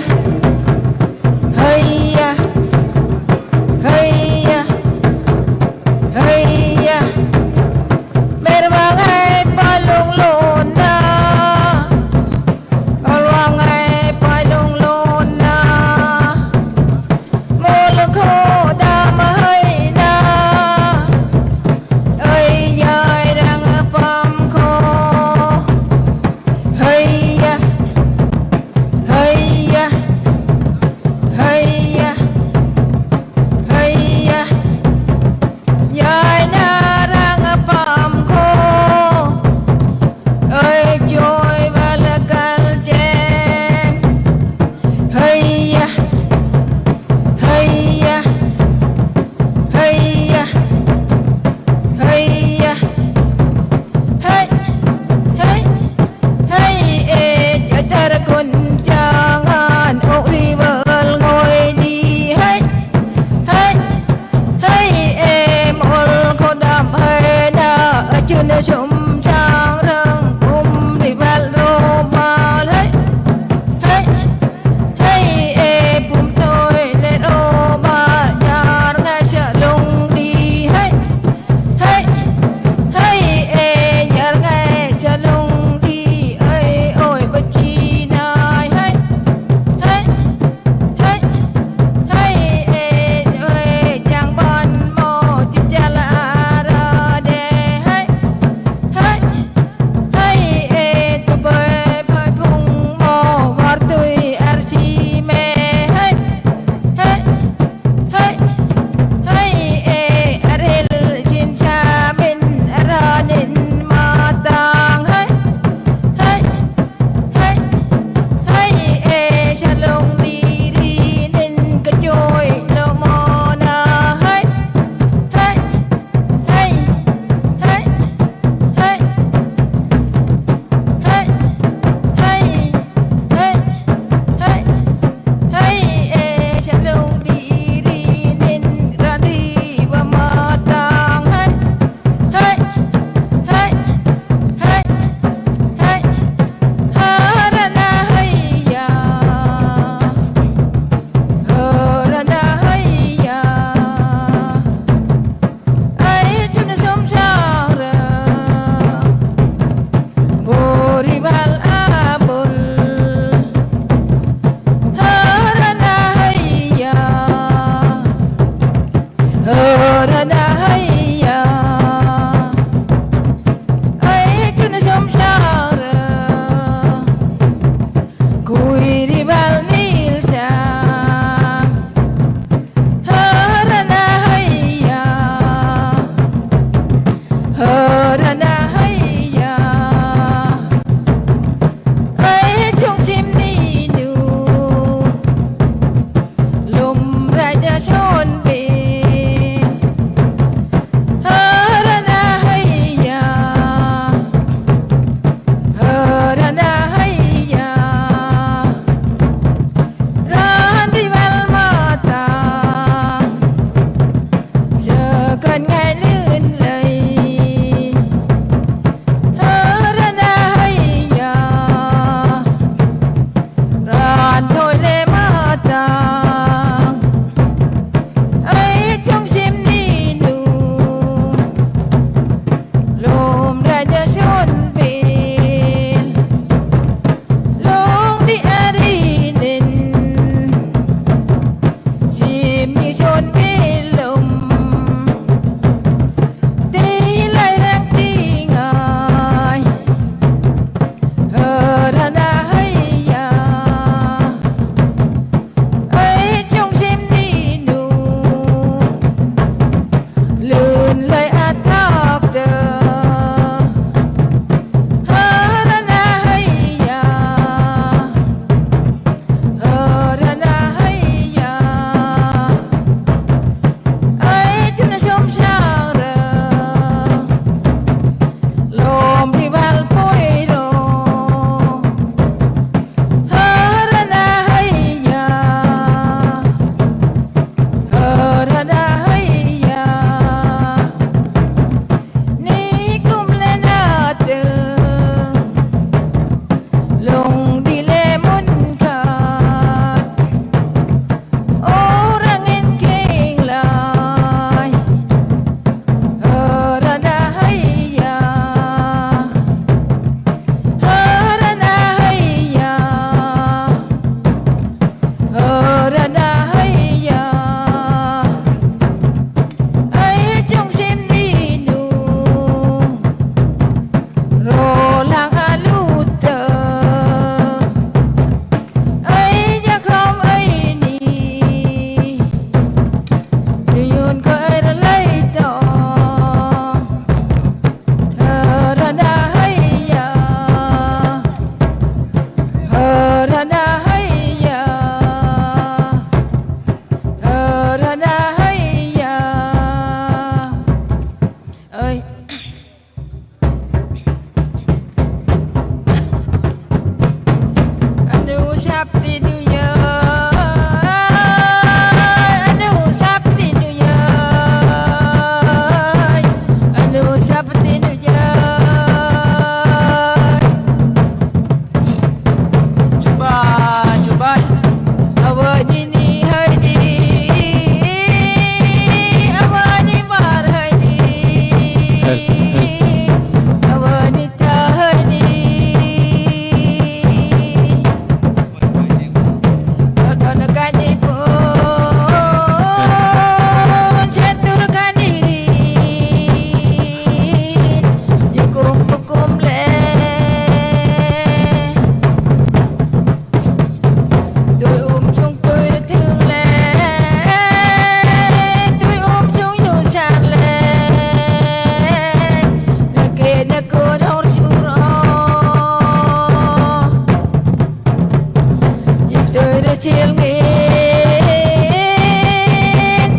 Chilngin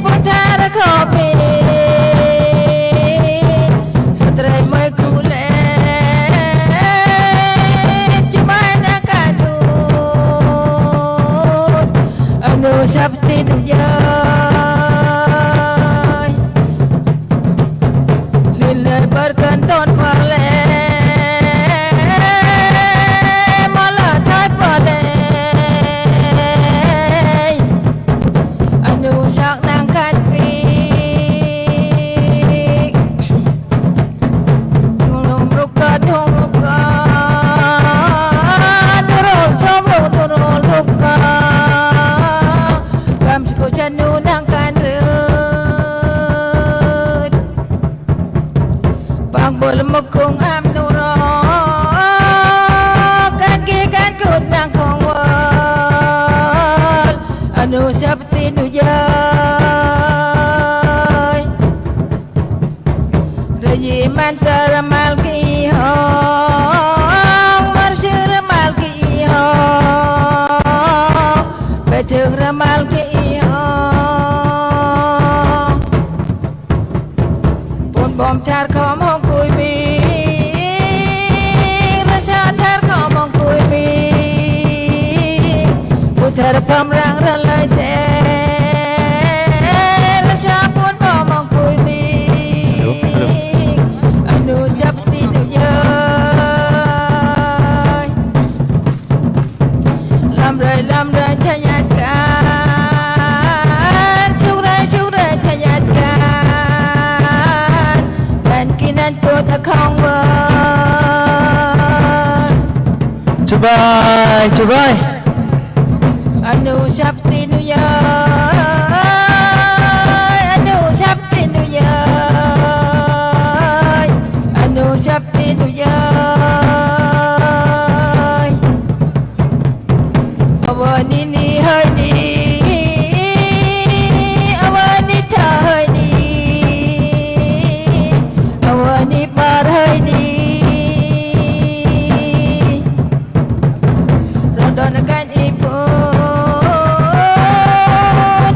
puthar khobin sotrai mai khule chumai na kadun anu sapti nujai. Lilai barkan ton pale mala thai pale anu sak nang kan pi. Nung rukka nung rukka nurul chom ruk nurul rukka. Kam siko chanu nang kan rut. Pangbol mukung am nuro kan ki kan kut nang khong wal anu sapti nujai. Raji mantar mal ki ho marsir mal ki ho betuk ramal ki ho. Pon bom thar khom hong kui bi, rasa thar khom hong kui bi. Puthar pam rang ralai te, rasa pon bom hong kui bi. Hello, hello. Anu sapti nu yai. Lamrai lamrai thayat kan, chukrai chukrai thayat kan, nan kinan kot akhong wan. Chubai, chubai. Anu sapti nu yai, anu sapti nu yai, anu sapti nu yai. Awani ni hai ni, awani tha hai ni, awani par hai ni. Rodon kan ipun,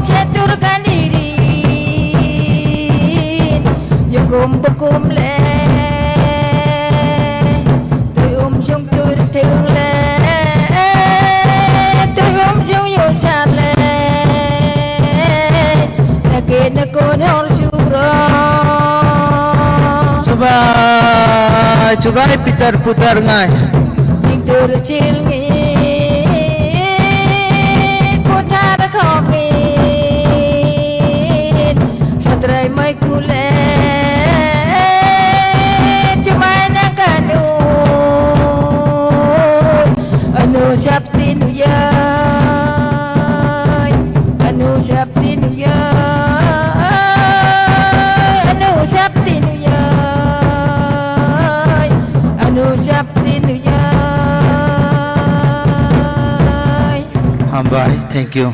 chetur kan irin, yukum bukum le. Tui um chung tui thung le, tui um chung yu san le. Nake nakon hor chukro. Chubai, chubai pitar putar ngai. Yingtur chilngin putar khongin satrai mai kule chumai na kanu anu sapti nuyai, anu sapti nuyai, anu sapti nuyai, anu sapti nuyai. Hambai, thank you.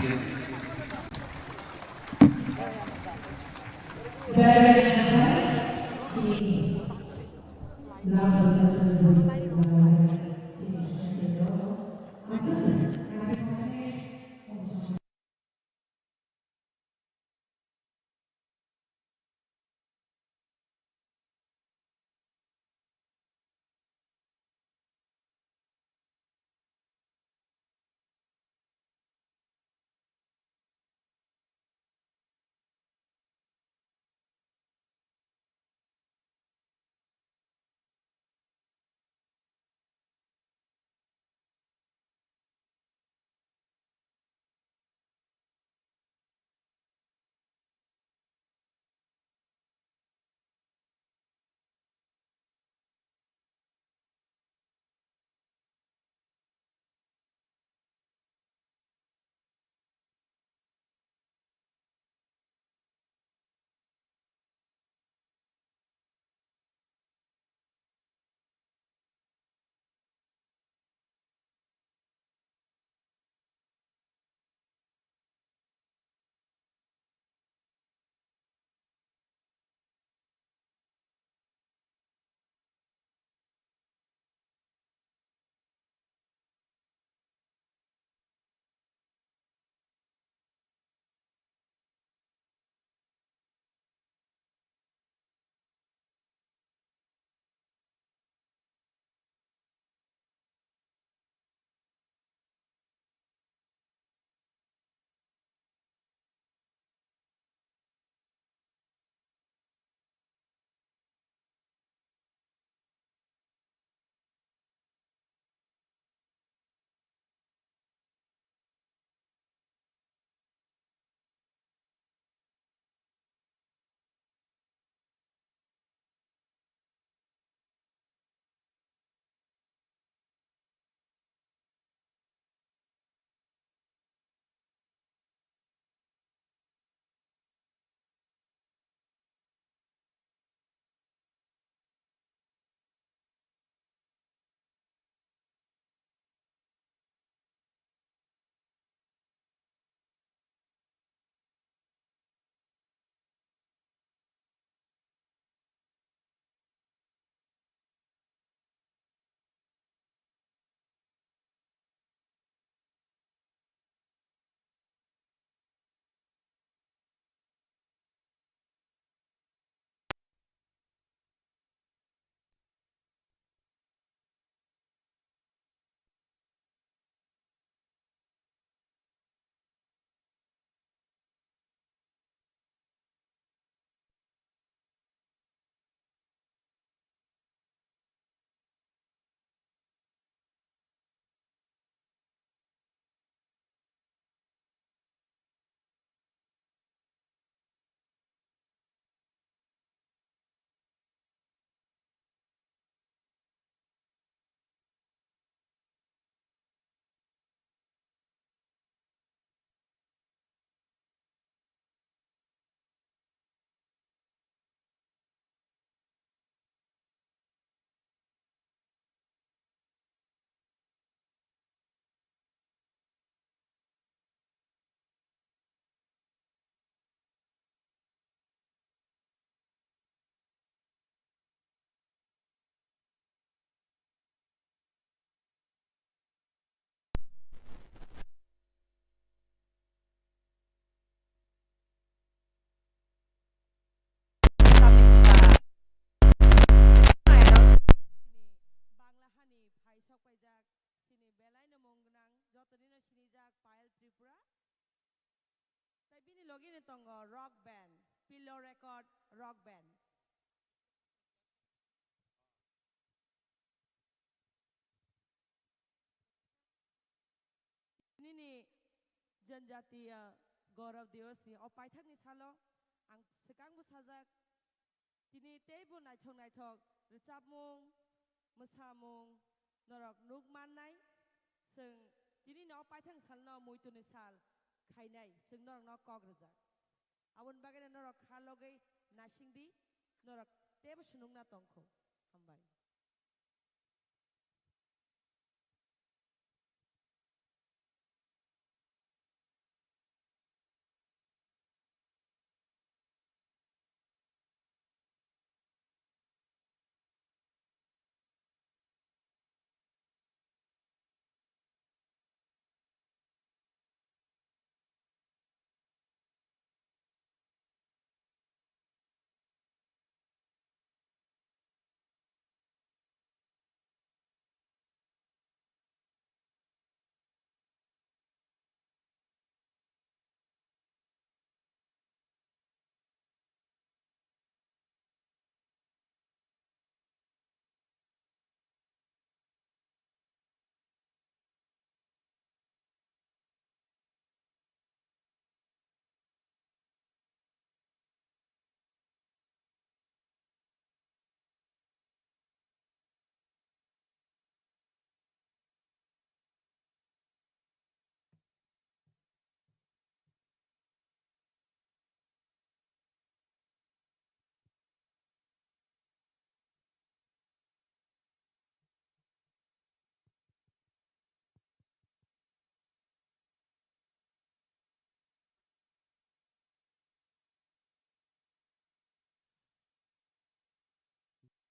Bini tongo rock band, Pillow Record rock band. Nini Janjatiya Gaurav Diwas ni o paithak ni salo ang swkang bwsajak. Tini teibo naithok naithok rwchapmung, mwsamung norok nuk mannai. Chwng tini no paithak ni sal no muitu ni sal khainai, chwng norok no kok rwjak. Aboni bagwi no norok kha logwi naising di, norok teibo sunung na tongkho. Hambai.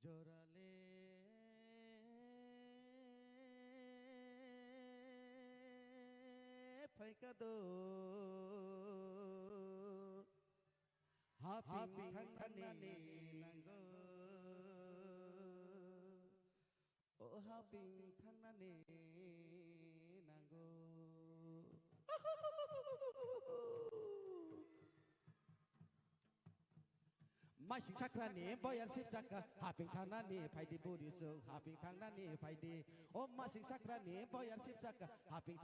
Jorale phaikha do, haping thangnani nango. O haping thangnani nango. Masing sakrani boyar sipjak kha, haping thangnani phaidi buri sung, haping thangnani phaidi. O masing sakrani boyar sipjak kha, haping